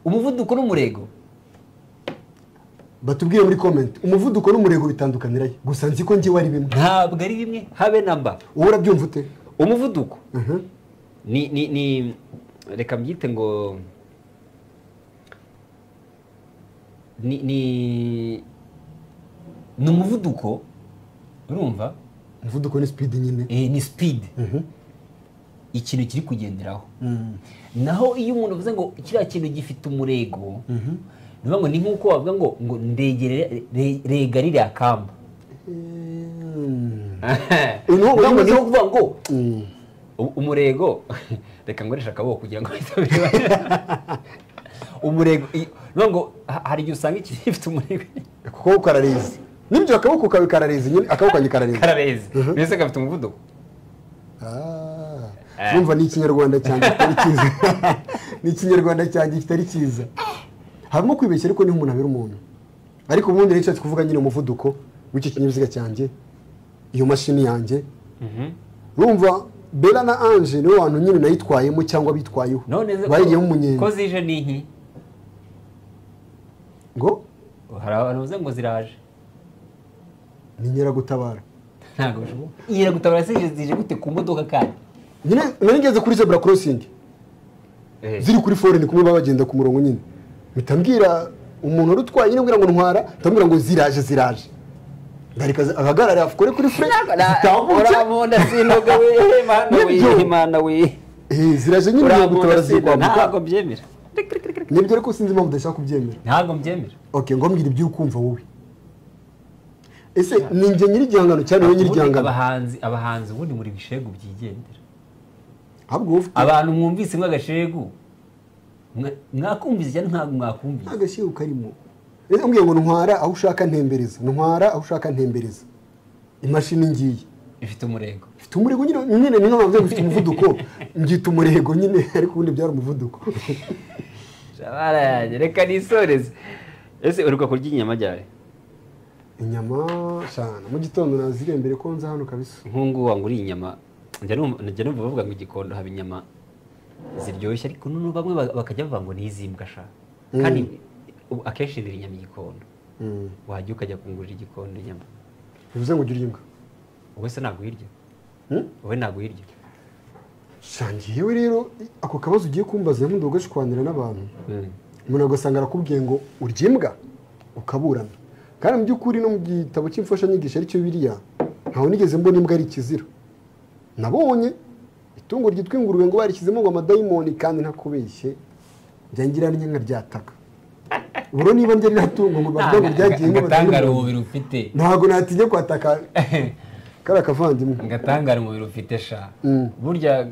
Umuvuduko n'umurego. Batubwiye muri comment, umuvuduko n'umurego bitandukaniraye. Gusa nzi ko ngiye ari bimwe. Ntabwo ari bimwe, habe namba. Wowe urabyumva ute? Umuvuduko. Ni reka mbyite ngo ni umuvuduko, urumva? Umuvuduko ni speed nyine. Ni speed. Ikintu kiri kugenderaho. Naho iyo umuntu avuze ngo kiriya kintu gifite umurego, niba ngo ni nkuko wavuga ngo ndegere rega ririya kamba. Ngo ni ukuvuga ngo umurego, reka ngoresha akaboko kugira ngo umurego, ngo hari igihe usanga ikintu gifite umurego kuko karareze. Nibyo, akaboko kawe karareze nyine, akaboko kanjye karareze. Karareze. Mbese gafite umuvuduko. Urumva ni ikinyarwanda cyanjye kitari cyiza. Ni ikinyarwanda cyanjye kitari cyiza. Harimo kwibeshya ariko niho umuntu abera umuntu. Ariko ubundi rero nshatse kuvuga nyine umuvuduko w'icyo kinyabiziga cyanjye, iyo mashini yanjye. Urumva Bella na Ange nibo bantu nyine nayitwayemo cyangwa bitwayeho. Bayigiyemo umunyenga. Ko zije ni inki? Ngo hari abantu bavuze ngo ziraje. Ni inkeragutabara. Ntabwo bishoboka. Inkeragutabara zije gute ku modoka kandi? Nyine nari ngeze kuri zebra crossing. Ziri kuri foreign kumwe babagenda ku murongo nyine. Mpita mbwira umuntu urutwaye nyine mbwira ngo ntwara, ndamubwira ngo ziraje. Ndarika ahagarara afukore kuri frein. Uramunda sinoga we mana we mana we. Ziraje nyine gutabara ziri kwambuka. Ntabwo mbyemera. Nibyo ariko sinzi impamvu udashaka kubyemera. Ntabwo mbyemera. Okay, ngo mbwira ibyo ukumva wowe. Ese ni njye nyiri igihangano cyane wowe nyiri igihangano? Abahanzi ubundi muri bishegu byigendera. Ahubwo ufite abantu mwumvise mw'agashegu mwakumvise cyane ntabwo mwakumvise. Agashegu karimo. Ese umbwiye ngo ntwara aho ushaka ntembereza. Ntwara aho ushaka ntembereza. Imashini ngiye ifite umurego. Ifite umurego nyine ni nka bavuze ifite umuvuduko. Ngita umurego nyine ariko ubundi byari umuvuduko. Shabara yanjye reka nisoreze. Ese uruka kurya inyama ryari? Inyama shana mu gitondo nazirembere ko nza hano kabisa. Nkungu wanguriye inyama. Njya numva bavuga ngo igikondo haba inyama ziryoshye ariko none bamwe bakajya bavuga ngo nizimbwa sha. Kandi akenshi ndira inyama igikondo. Wajya ukajya kungurira igikondo inyama. Bivuze ngo ujye imbwa. Wowe se ntabwo uyirya? Wowe ntabwo uyirya? Shangiye rero ako kabazo ugiye kumbaza nkunda ugashwanira n'abantu. Umuntu agasanga arakubwiye ngo urya imbwa ukaburana. Kandi mu by'ukuri no mu gitabo cy'imfashanyigisho aricyo biriya ntawe nigeze mbona imbwa ari ikizira. Nabonye itungo ryitwa ingurube ngo barishyizemo ngo amadayimoni kandi ntakubeshye njya ngira n'inka ryataka. Uburo niba njye riratungo ngo bavuga ngo ryagiye ngo ngatangara umubiri ufite. Ntabwo natinye kwataka kara kavandimwe. Ngatangara umubiri ufite sha. Burya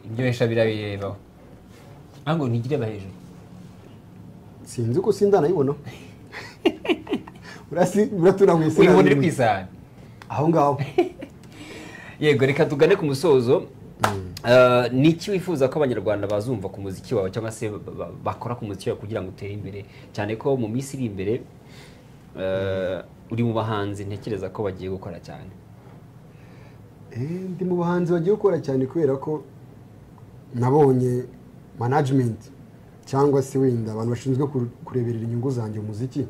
indyohesha birabirebaho. Ango ntigireba hejuru. Sinzi ko sindanayibona. Urasi uratura wese. Uyibonera kwisahani. Aho ngaho. Yego reka tugane ku musozo. Niki wifuza ko abanyarwanda bazumva ku muziki wawe cyangwa se bakora ku muziki wawe kugira ngo utere imbere, cyane ko mu minsi iri imbere uri mu bahanzi ntekereza ko bagiye gukora cyane? Ndi mu bahanzi bagiye gukora cyane kubera ko nabonye management cyangwa se wenda abantu bashinzwe kureberera inyungu zanjye umuziki,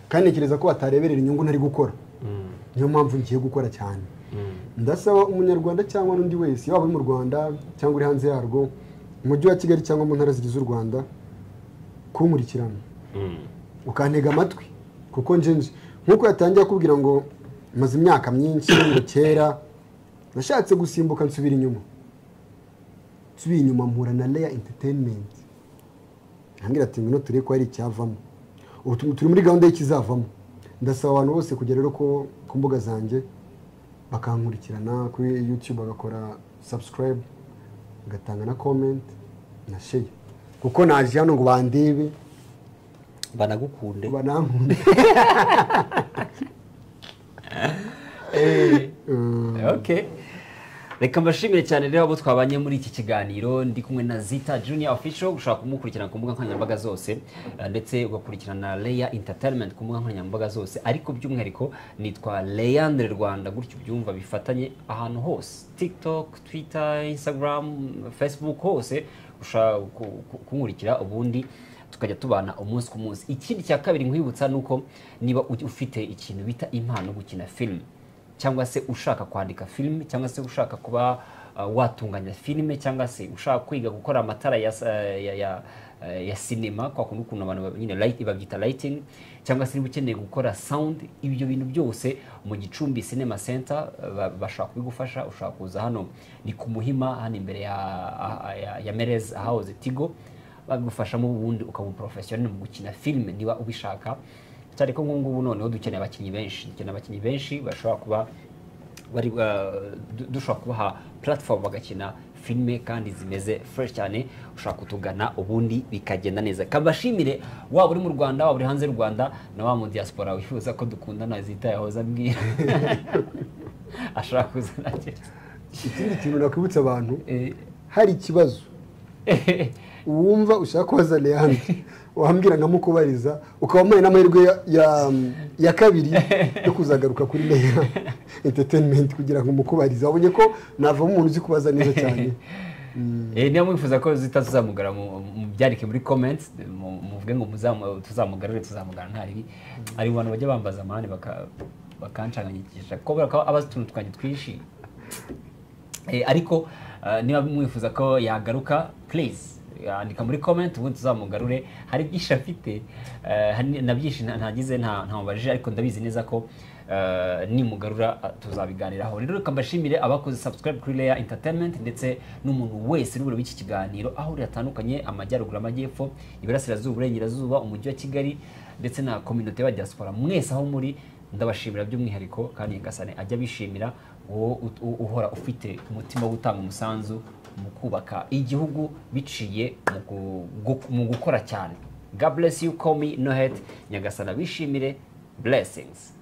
kandi ntekereza ko batareberera inyungu ntari gukora. Niyo mpamvu ngiye gukora cyane. Ndasaba umunyarwanda cyangwa n'undi wese yaba uri mu Rwanda cyangwa uri hanze yarwo, mu mujyi wa Kigali cyangwa mu ntara zigize u Rwanda, kunkurikirana ukantega amatwi, kuko nje nkuko yatangiye akubwira ngo maze imyaka myinshi ngo kera nashatse gusimbuka nsubira inyuma, mpura na Leya Entertainment, ambwira ati ngwino turebe ko hari icyavamo. Ubu turi muri gahunda y'ikizavamo. Ndasaba abantu bose kugera rero ko ku mbuga zanjye bakankurikirana kuri YouTube, bagakora subscribe, bagatanga na comment na share, kuko naje hano ngo bandebe banagukunde banankunde. Okay. Reka mbashimire cyane rero abo twabanye muri iki kiganiro. Ndi kumwe na Zita Junior Official, ushobora kumukurikirana ku mbuga nkoranyambaga zose, ndetse ugakurikirana Leya Entertainment ku mbuga nkoranyambaga zose, ariko by'umwihariko nitwa Leandre Rwanda, gutyo ubyumva bifatanye ahantu hose, TikTok, Twitter, Instagram, Facebook, hose ushobora kunkurikira, ubundi tukajya tubana umunsi ku munsi. Ikindi cya kabiri nkwibutsa ni uko niba ufite ikintu bita impano yo gukina filime, cyangwa se ushaka kwandika filime, cyangwa se ushaka kuba watunganya filime, cyangwa se ushaka kwiga gukora amatara ya sinema, kwa kundi ukuntu abantu nyine light babyita lighting, cyangwa se niba ukeneye gukora sound, ibyo bintu byose mu Gicumbi Cinema Center bashobora kubigufasha. Ushobora kuza hano, ni ku Muhima, hano imbere ya Merez House Tigo, babigufashamo, ubundi ukaba umuprofessionnel mu gukina filime niba ubishaka cyane. Ko nk'ubu ngubu noneho dukeneye abakinnyi benshi, dukeneye abakinnyi benshi bashobora kuba bari dushobora kubaha platform bagakina filime kandi zimeze fresh cyane. Ushobora kutugana ubundi bikagenda neza. Kabashimire, waba uri mu Rwanda, waba uri hanze y'u Rwanda, na wa mu diaspora wifuza ko dukundana, Zita yahoze ambwira ashobora kuzana. Ikindi kintu nakwibutsa abantu, hari ikibazo wumva ushaka kubaza Leandre, wambwira nkamukubariza, ukaba wampaye n'amahirwe ya kabiri yo kuzagaruka kuri Leya Entertainment kugira ngo umukubarize. Wabonye ko navamo umuntu uzi kubaza neza cyane. Niba mwifuza ko Zita tuzamugara, mubyandike muri comments, muvuge ngo tuzamugarure, tuzamugara nta ribi. Hari abantu bajya bambaza amahane bakancanganyikisha ko kubera ko abazi utuntu twanjye twinshi. Ariko niba mwifuza ko yagaruka, please andika muri comment, ubundi tuzamugarure. Hari byinshi afite, hari na byinshi ntagize ntamubajije, ariko ndabizi neza ko nimugarura tuzabiganiraho. Rero reka mbashimire abakoze subscribe kuri Leya Entertainment, ndetse n'umuntu wese uri burebe iki kiganiro aho uri hatandukanye, amajyaruguru, amajyepfo, iburasirazuba, uburengerazuba, umujyi wa Kigali, ndetse na communauté ya diaspora, mwese aho muri ndabashimira by'umwihariko. Kandi Nyagasani ajya abishimira wowe uhora ufite umutima wo gutanga umusanzu mu kubaka igihugu biciye mu gukora cyane. God bless you. Call me no hate. Nyagasani abishimire. Blessings.